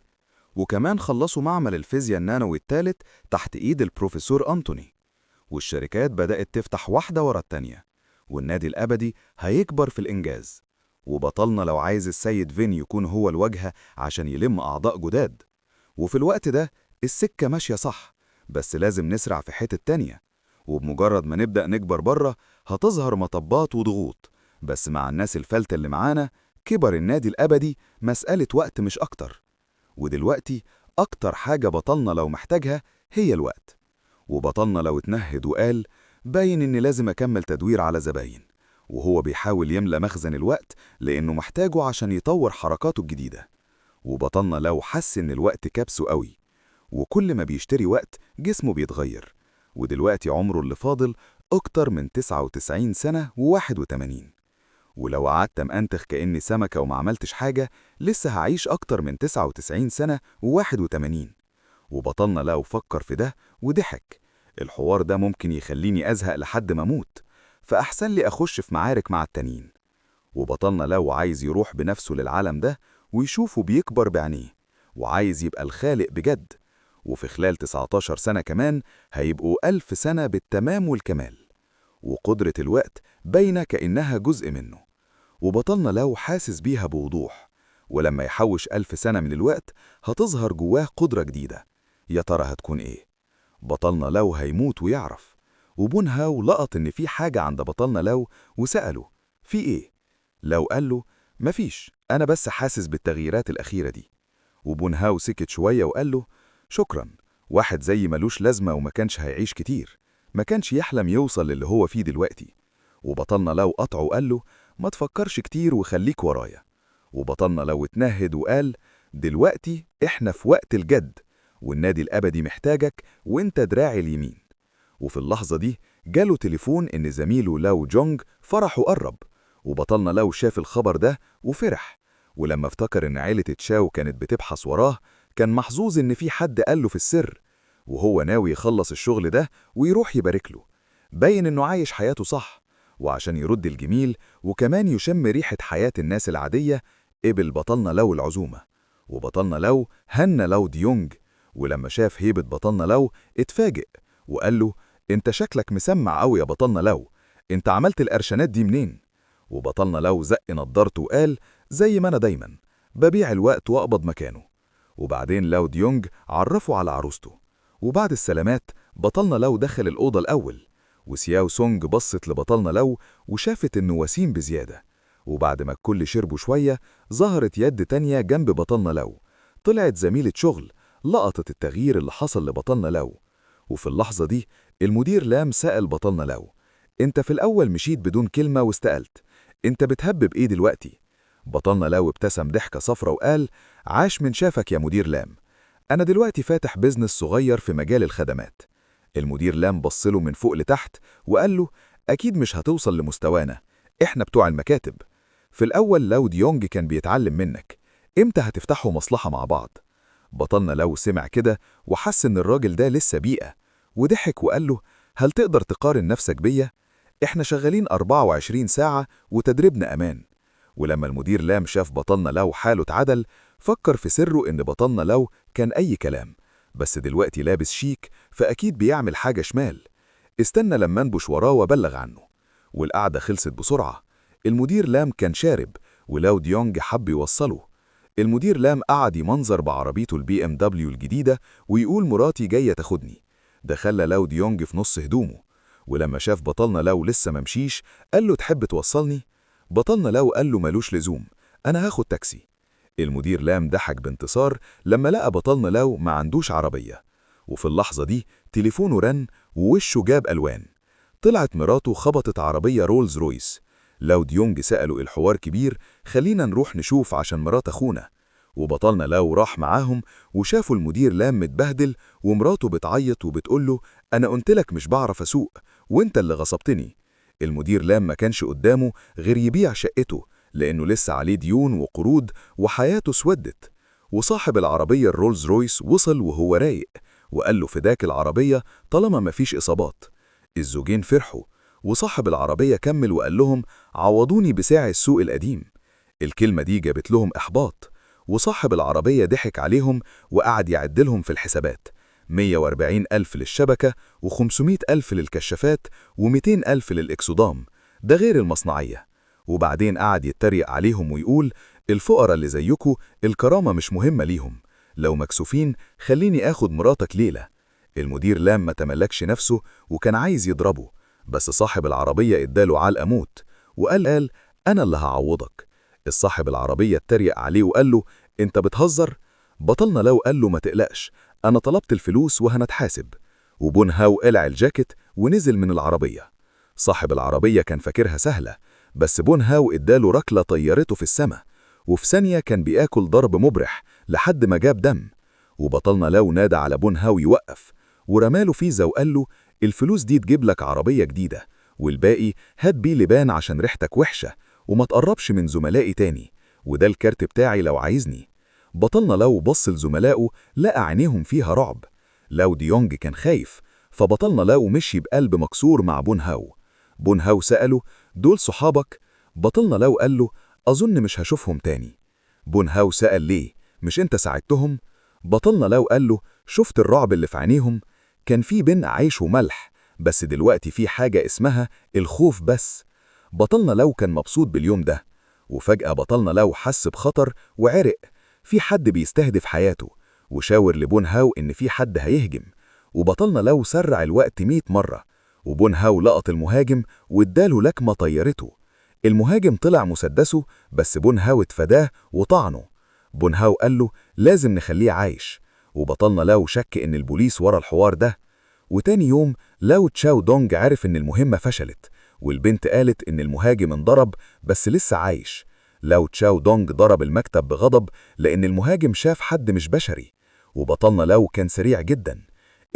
وكمان خلصوا معمل الفيزياء النانوي الثالث تحت إيد البروفيسور أنتوني. والشركات بدأت تفتح واحدة ورا التانية، والنادي الأبدي هيكبر في الإنجاز. وبطلنا لو عايز السيد فين يكون هو الواجهة عشان يلم أعضاء جداد. وفي الوقت ده السكة ماشية صح، بس لازم نسرع في حتة تانية. وبمجرد ما نبدأ نكبر بره هتظهر مطبات وضغوط، بس مع الناس الفلتة اللي معانا كبر النادي الأبدي مسألة وقت مش أكتر. ودلوقتي أكتر حاجة بطلنا لو محتاجها هي الوقت. وبطلنا لو اتنهد وقال باين إني لازم أكمل تدوير على زباين، وهو بيحاول يملى مخزن الوقت لأنه محتاجه عشان يطور حركاته الجديدة. وبطلنا لو حس إن الوقت كبسه قوي، وكل ما بيشتري وقت جسمه بيتغير، ودلوقتي عمره اللي فاضل أكتر من 99 سنة و81. ولو قعدت مأنتخ كأني سمكة وما عملتش حاجة لسه هعيش أكتر من 99 سنة و81. وبطلنا لو فكر في ده وضحك، الحوار ده ممكن يخليني أزهق لحد ما أموت، فأحسن لي أخش في معارك مع التانيين. وبطلنا لو عايز يروح بنفسه للعالم ده ويشوفه بيكبر بعينيه، وعايز يبقى الخالق بجد. وفي خلال 19 سنة كمان هيبقوا 1000 سنة بالتمام والكمال. وقدرة الوقت باينة كأنها جزء منه، وبطلنا لو حاسس بيها بوضوح. ولما يحوش 1000 سنة من الوقت هتظهر جواه قدرة جديدة، يا ترى هتكون إيه؟ بطلنا لو هيموت ويعرف. وبون هاو لقط إن في حاجة عند بطلنا لو وسأله في إيه؟ لو قال له مفيش، أنا بس حاسس بالتغييرات الأخيرة دي. وبون هاو سكت شوية وقال له شكرا، واحد زي ملوش لازمة وما كانش هيعيش كتير، ما كانش يحلم يوصل للي هو فيه دلوقتي. وبطلنا لو قطعه وقال له ما تفكرش كتير وخليك ورايا. وبطلنا لو اتنهد وقال دلوقتي احنا في وقت الجد، والنادي الأبدي محتاجك وانت دراعي اليمين. وفي اللحظة دي جاله تليفون إن زميله لاو جونج فرحه قرب، وبطلنا لو شاف الخبر ده وفرح. ولما افتكر إن عيلة تشاو كانت بتبحث وراه كان محظوظ إن في حد قاله في السر، وهو ناوي يخلص الشغل ده ويروح يبارك له. باين إنه عايش حياته صح، وعشان يرد الجميل وكمان يشم ريحة حياة الناس العادية قبل بطلنا لو العزومة. وبطلنا لو هنى لو ديونج، ولما شاف هيبة بطلنا لو اتفاجئ وقال له انت شكلك مسمع قوي يا بطلنا لو، انت عملت القرشانات دي منين؟ وبطلنا لو زق نضارته وقال زي ما انا دايما ببيع الوقت واقبض مكانه. وبعدين لاو ديونج عرفه على عروسته، وبعد السلامات بطلنا لو دخل الأوضة الأول، وسياو سونج بصت لبطلنا لو وشافت إنه وسيم بزيادة. وبعد ما الكل شربوا شوية ظهرت يد تانية جنب بطلنا لو، طلعت زميلة شغل لقطت التغيير اللي حصل لبطلنا لو. وفي اللحظة دي المدير لام سأل بطلنا لو: انت في الأول مشيت بدون كلمة واستقلت، انت بتهبب ايه دلوقتي؟ بطلنا لو ابتسم ضحكة صفرة وقال: عاش من شافك يا مدير لام، أنا دلوقتي فاتح business صغير في مجال الخدمات. المدير لام بصله من فوق لتحت وقال له: أكيد مش هتوصل لمستوانا، إحنا بتوع المكاتب. في الأول لو ديونج كان بيتعلم منك، إمتى هتفتحوا مصلحة مع بعض؟ بطلنا لو سمع كده وحس إن الراجل ده لسه بيئة، وضحك وقال له: هل تقدر تقارن نفسك بيا؟ إحنا شغالين 24 ساعة وتدريبنا أمان. ولما المدير لام شاف بطلنا لو حاله اتعدل، فكر في سره إن بطلنا لو كان أي كلام، بس دلوقتي لابس شيك فأكيد بيعمل حاجة شمال. استنى لما انبش وراه وبلغ عنه. والقعدة خلصت بسرعة. المدير لام كان شارب، ولو ديونج حب يوصله. المدير لام قعد يمنظر بعربيته ال BMW الجديدة ويقول مراتي جاية تاخدني. ده خلى لاو ديونج في نص هدومه. ولما شاف بطلنا لاو لسه ممشيش قال له: تحب توصلني؟ بطلنا لاو قال له: ملوش لزوم، أنا هاخد تاكسي. المدير لام ضحك بانتصار لما لقى بطلنا لاو ما عندوش عربية. وفي اللحظة دي تليفونه رن ووشه جاب ألوان. طلعت مراته خبطت عربية رولز رويس. لاو ديونج سأله: الحوار كبير، خلينا نروح نشوف عشان مرات أخونا. وبطلنا لاو راح معاهم وشافوا المدير لام متبهدل ومراته بتعيط وبتقوله: أنا قلتلك مش بعرف أسوق وانت اللي غصبتني. المدير لام ما كانش قدامه غير يبيع شقته لأنه لسه عليه ديون وقروض وحياته سودت. وصاحب العربية الرولز رويس وصل وهو رايق وقال له: فداك العربية طالما ما فيش إصابات. الزوجين فرحوا، وصاحب العربية كمل وقال لهم: عوضوني بسعر السوق القديم. الكلمة دي جابت لهم إحباط، وصاحب العربية ضحك عليهم وقعد يعدلهم في الحسابات: 140 ألف للشبكة و500 ألف للكشافات و200 ألف للإكسودام، ده غير المصنعية. وبعدين قعد يتريق عليهم ويقول: الفقراء اللي زيكو الكرامة مش مهمة ليهم، لو مكسوفين خليني آخد مراتك ليلة. المدير لام ما تملكش نفسه وكان عايز يضربه، بس صاحب العربية اداله علقة موت وقال: أنا اللي هعوضك. الصاحب العربية اتريق عليه وقال له: أنت بتهزر؟ بطلنا لو قال له: ما تقلقش، أنا طلبت الفلوس وهنتحاسب. وبون هاو قلع الجاكيت ونزل من العربية. صاحب العربية كان فاكرها سهلة، بس بون هاو اداله ركلة طيرته في السما، وفي ثانية كان بياكل ضرب مبرح لحد ما جاب دم. وبطلنا لو نادى على بون هاو يوقف، ورماله فيزا وقال له: الفلوس دي تجيب لك عربية جديدة، والباقي هات بيه لبان عشان ريحتك وحشة وما تقربش من زملائي تاني، وده الكارت بتاعي لو عايزني. بطلنا لو بص لزملائه لقى عينيهم فيها رعب. لو ديونج كان خايف، فبطلنا لو مشي بقلب مكسور مع بون هاو. بون هاو سأله: دول صحابك؟ بطلنا لو قال له: أظن مش هشوفهم تاني. بون هاو سأل: ليه؟ مش انت ساعدتهم؟ بطلنا لو قال له: شفت الرعب اللي في عينيهم؟ كان في بين عيش وملح، بس دلوقتي في حاجة اسمها الخوف بس. بطلنا لو كان مبسوط باليوم ده، وفجأة بطلنا لو حس بخطر وعرق، في حد بيستهدف حياته، وشاور لبون هاو إن في حد هيهجم. وبطلنا لو سرع الوقت 100 مرة، وبون هاو لقط المهاجم واداله لكمة طيرته. المهاجم طلع مسدسه، بس بون هاو اتفداه وطعنه. بون هاو قال له: لازم نخليه عايش. وبطلنا لاو شك إن البوليس ورا الحوار ده. وتاني يوم لاو تشاو دونج عرف إن المهمة فشلت، والبنت قالت إن المهاجم انضرب بس لسه عايش. لاو تشاو دونج ضرب المكتب بغضب لأن المهاجم شاف حد مش بشري، وبطلنا لاو كان سريع جدا.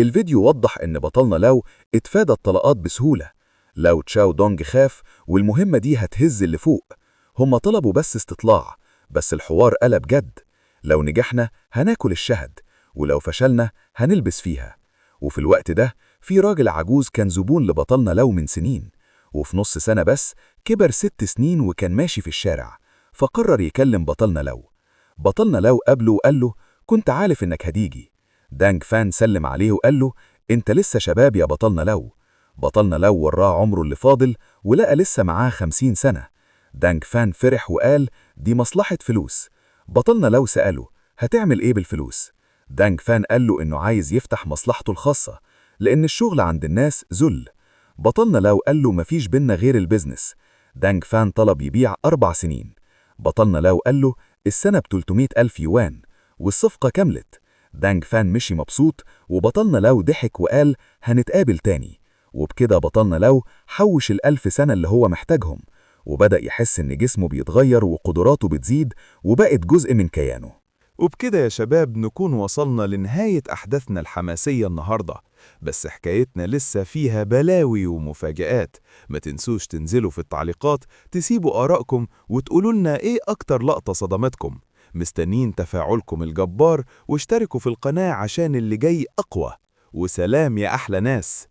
الفيديو وضح إن بطلنا لاو اتفادى الطلقات بسهولة. لاو تشاو دونج خاف، والمهمة دي هتهز اللي فوق. هم طلبوا بس استطلاع، بس الحوار قلب جد. لو نجحنا هناكل الشهد، ولو فشلنا هنلبس فيها. وفي الوقت ده في راجل عجوز كان زبون لبطلنا لاو من سنين، وفي نص سنة بس كبر 6 سنين وكان ماشي في الشارع، فقرر يكلم بطلنا لاو. بطلنا لاو قابله وقال له: كنت عارف إنك هتيجي. دانج فان سلم عليه وقال له: انت لسه شباب يا بطلنا لاو. بطلنا لاو وراه عمره اللي فاضل ولقى لسه معاه 50 سنة. دانج فان فرح وقال: دي مصلحة فلوس. بطلنا لاو سأله: هتعمل ايه بالفلوس؟ دانج فان قال له إنه عايز يفتح مصلحته الخاصة لأن الشغل عند الناس ذل. بطلنا لاو قال له مفيش بينا غير ال business. دانج فان طلب يبيع 4 سنين. بطلنا لاو قال له السنة ب 300 ألف يوان، والصفقة كملت. دانج فان مشي مبسوط، وبطلنا لاو ضحك وقال هنتقابل تاني. وبكده بطلنا لاو حوش ال1000 سنة اللي هو محتاجهم، وبدأ يحس إن جسمه بيتغير وقدراته بتزيد وبقت جزء من كيانه. وبكده يا شباب نكون وصلنا لنهاية أحداثنا الحماسية النهاردة، بس حكايتنا لسه فيها بلاوي ومفاجآت. ما تنسوش تنزلوا في التعليقات تسيبوا آرائكم وتقولوا لنا إيه أكتر لقطة صدمتكم. مستنين تفاعلكم الجبار، واشتركوا في القناة عشان اللي جاي أقوى. وسلام يا أحلى ناس.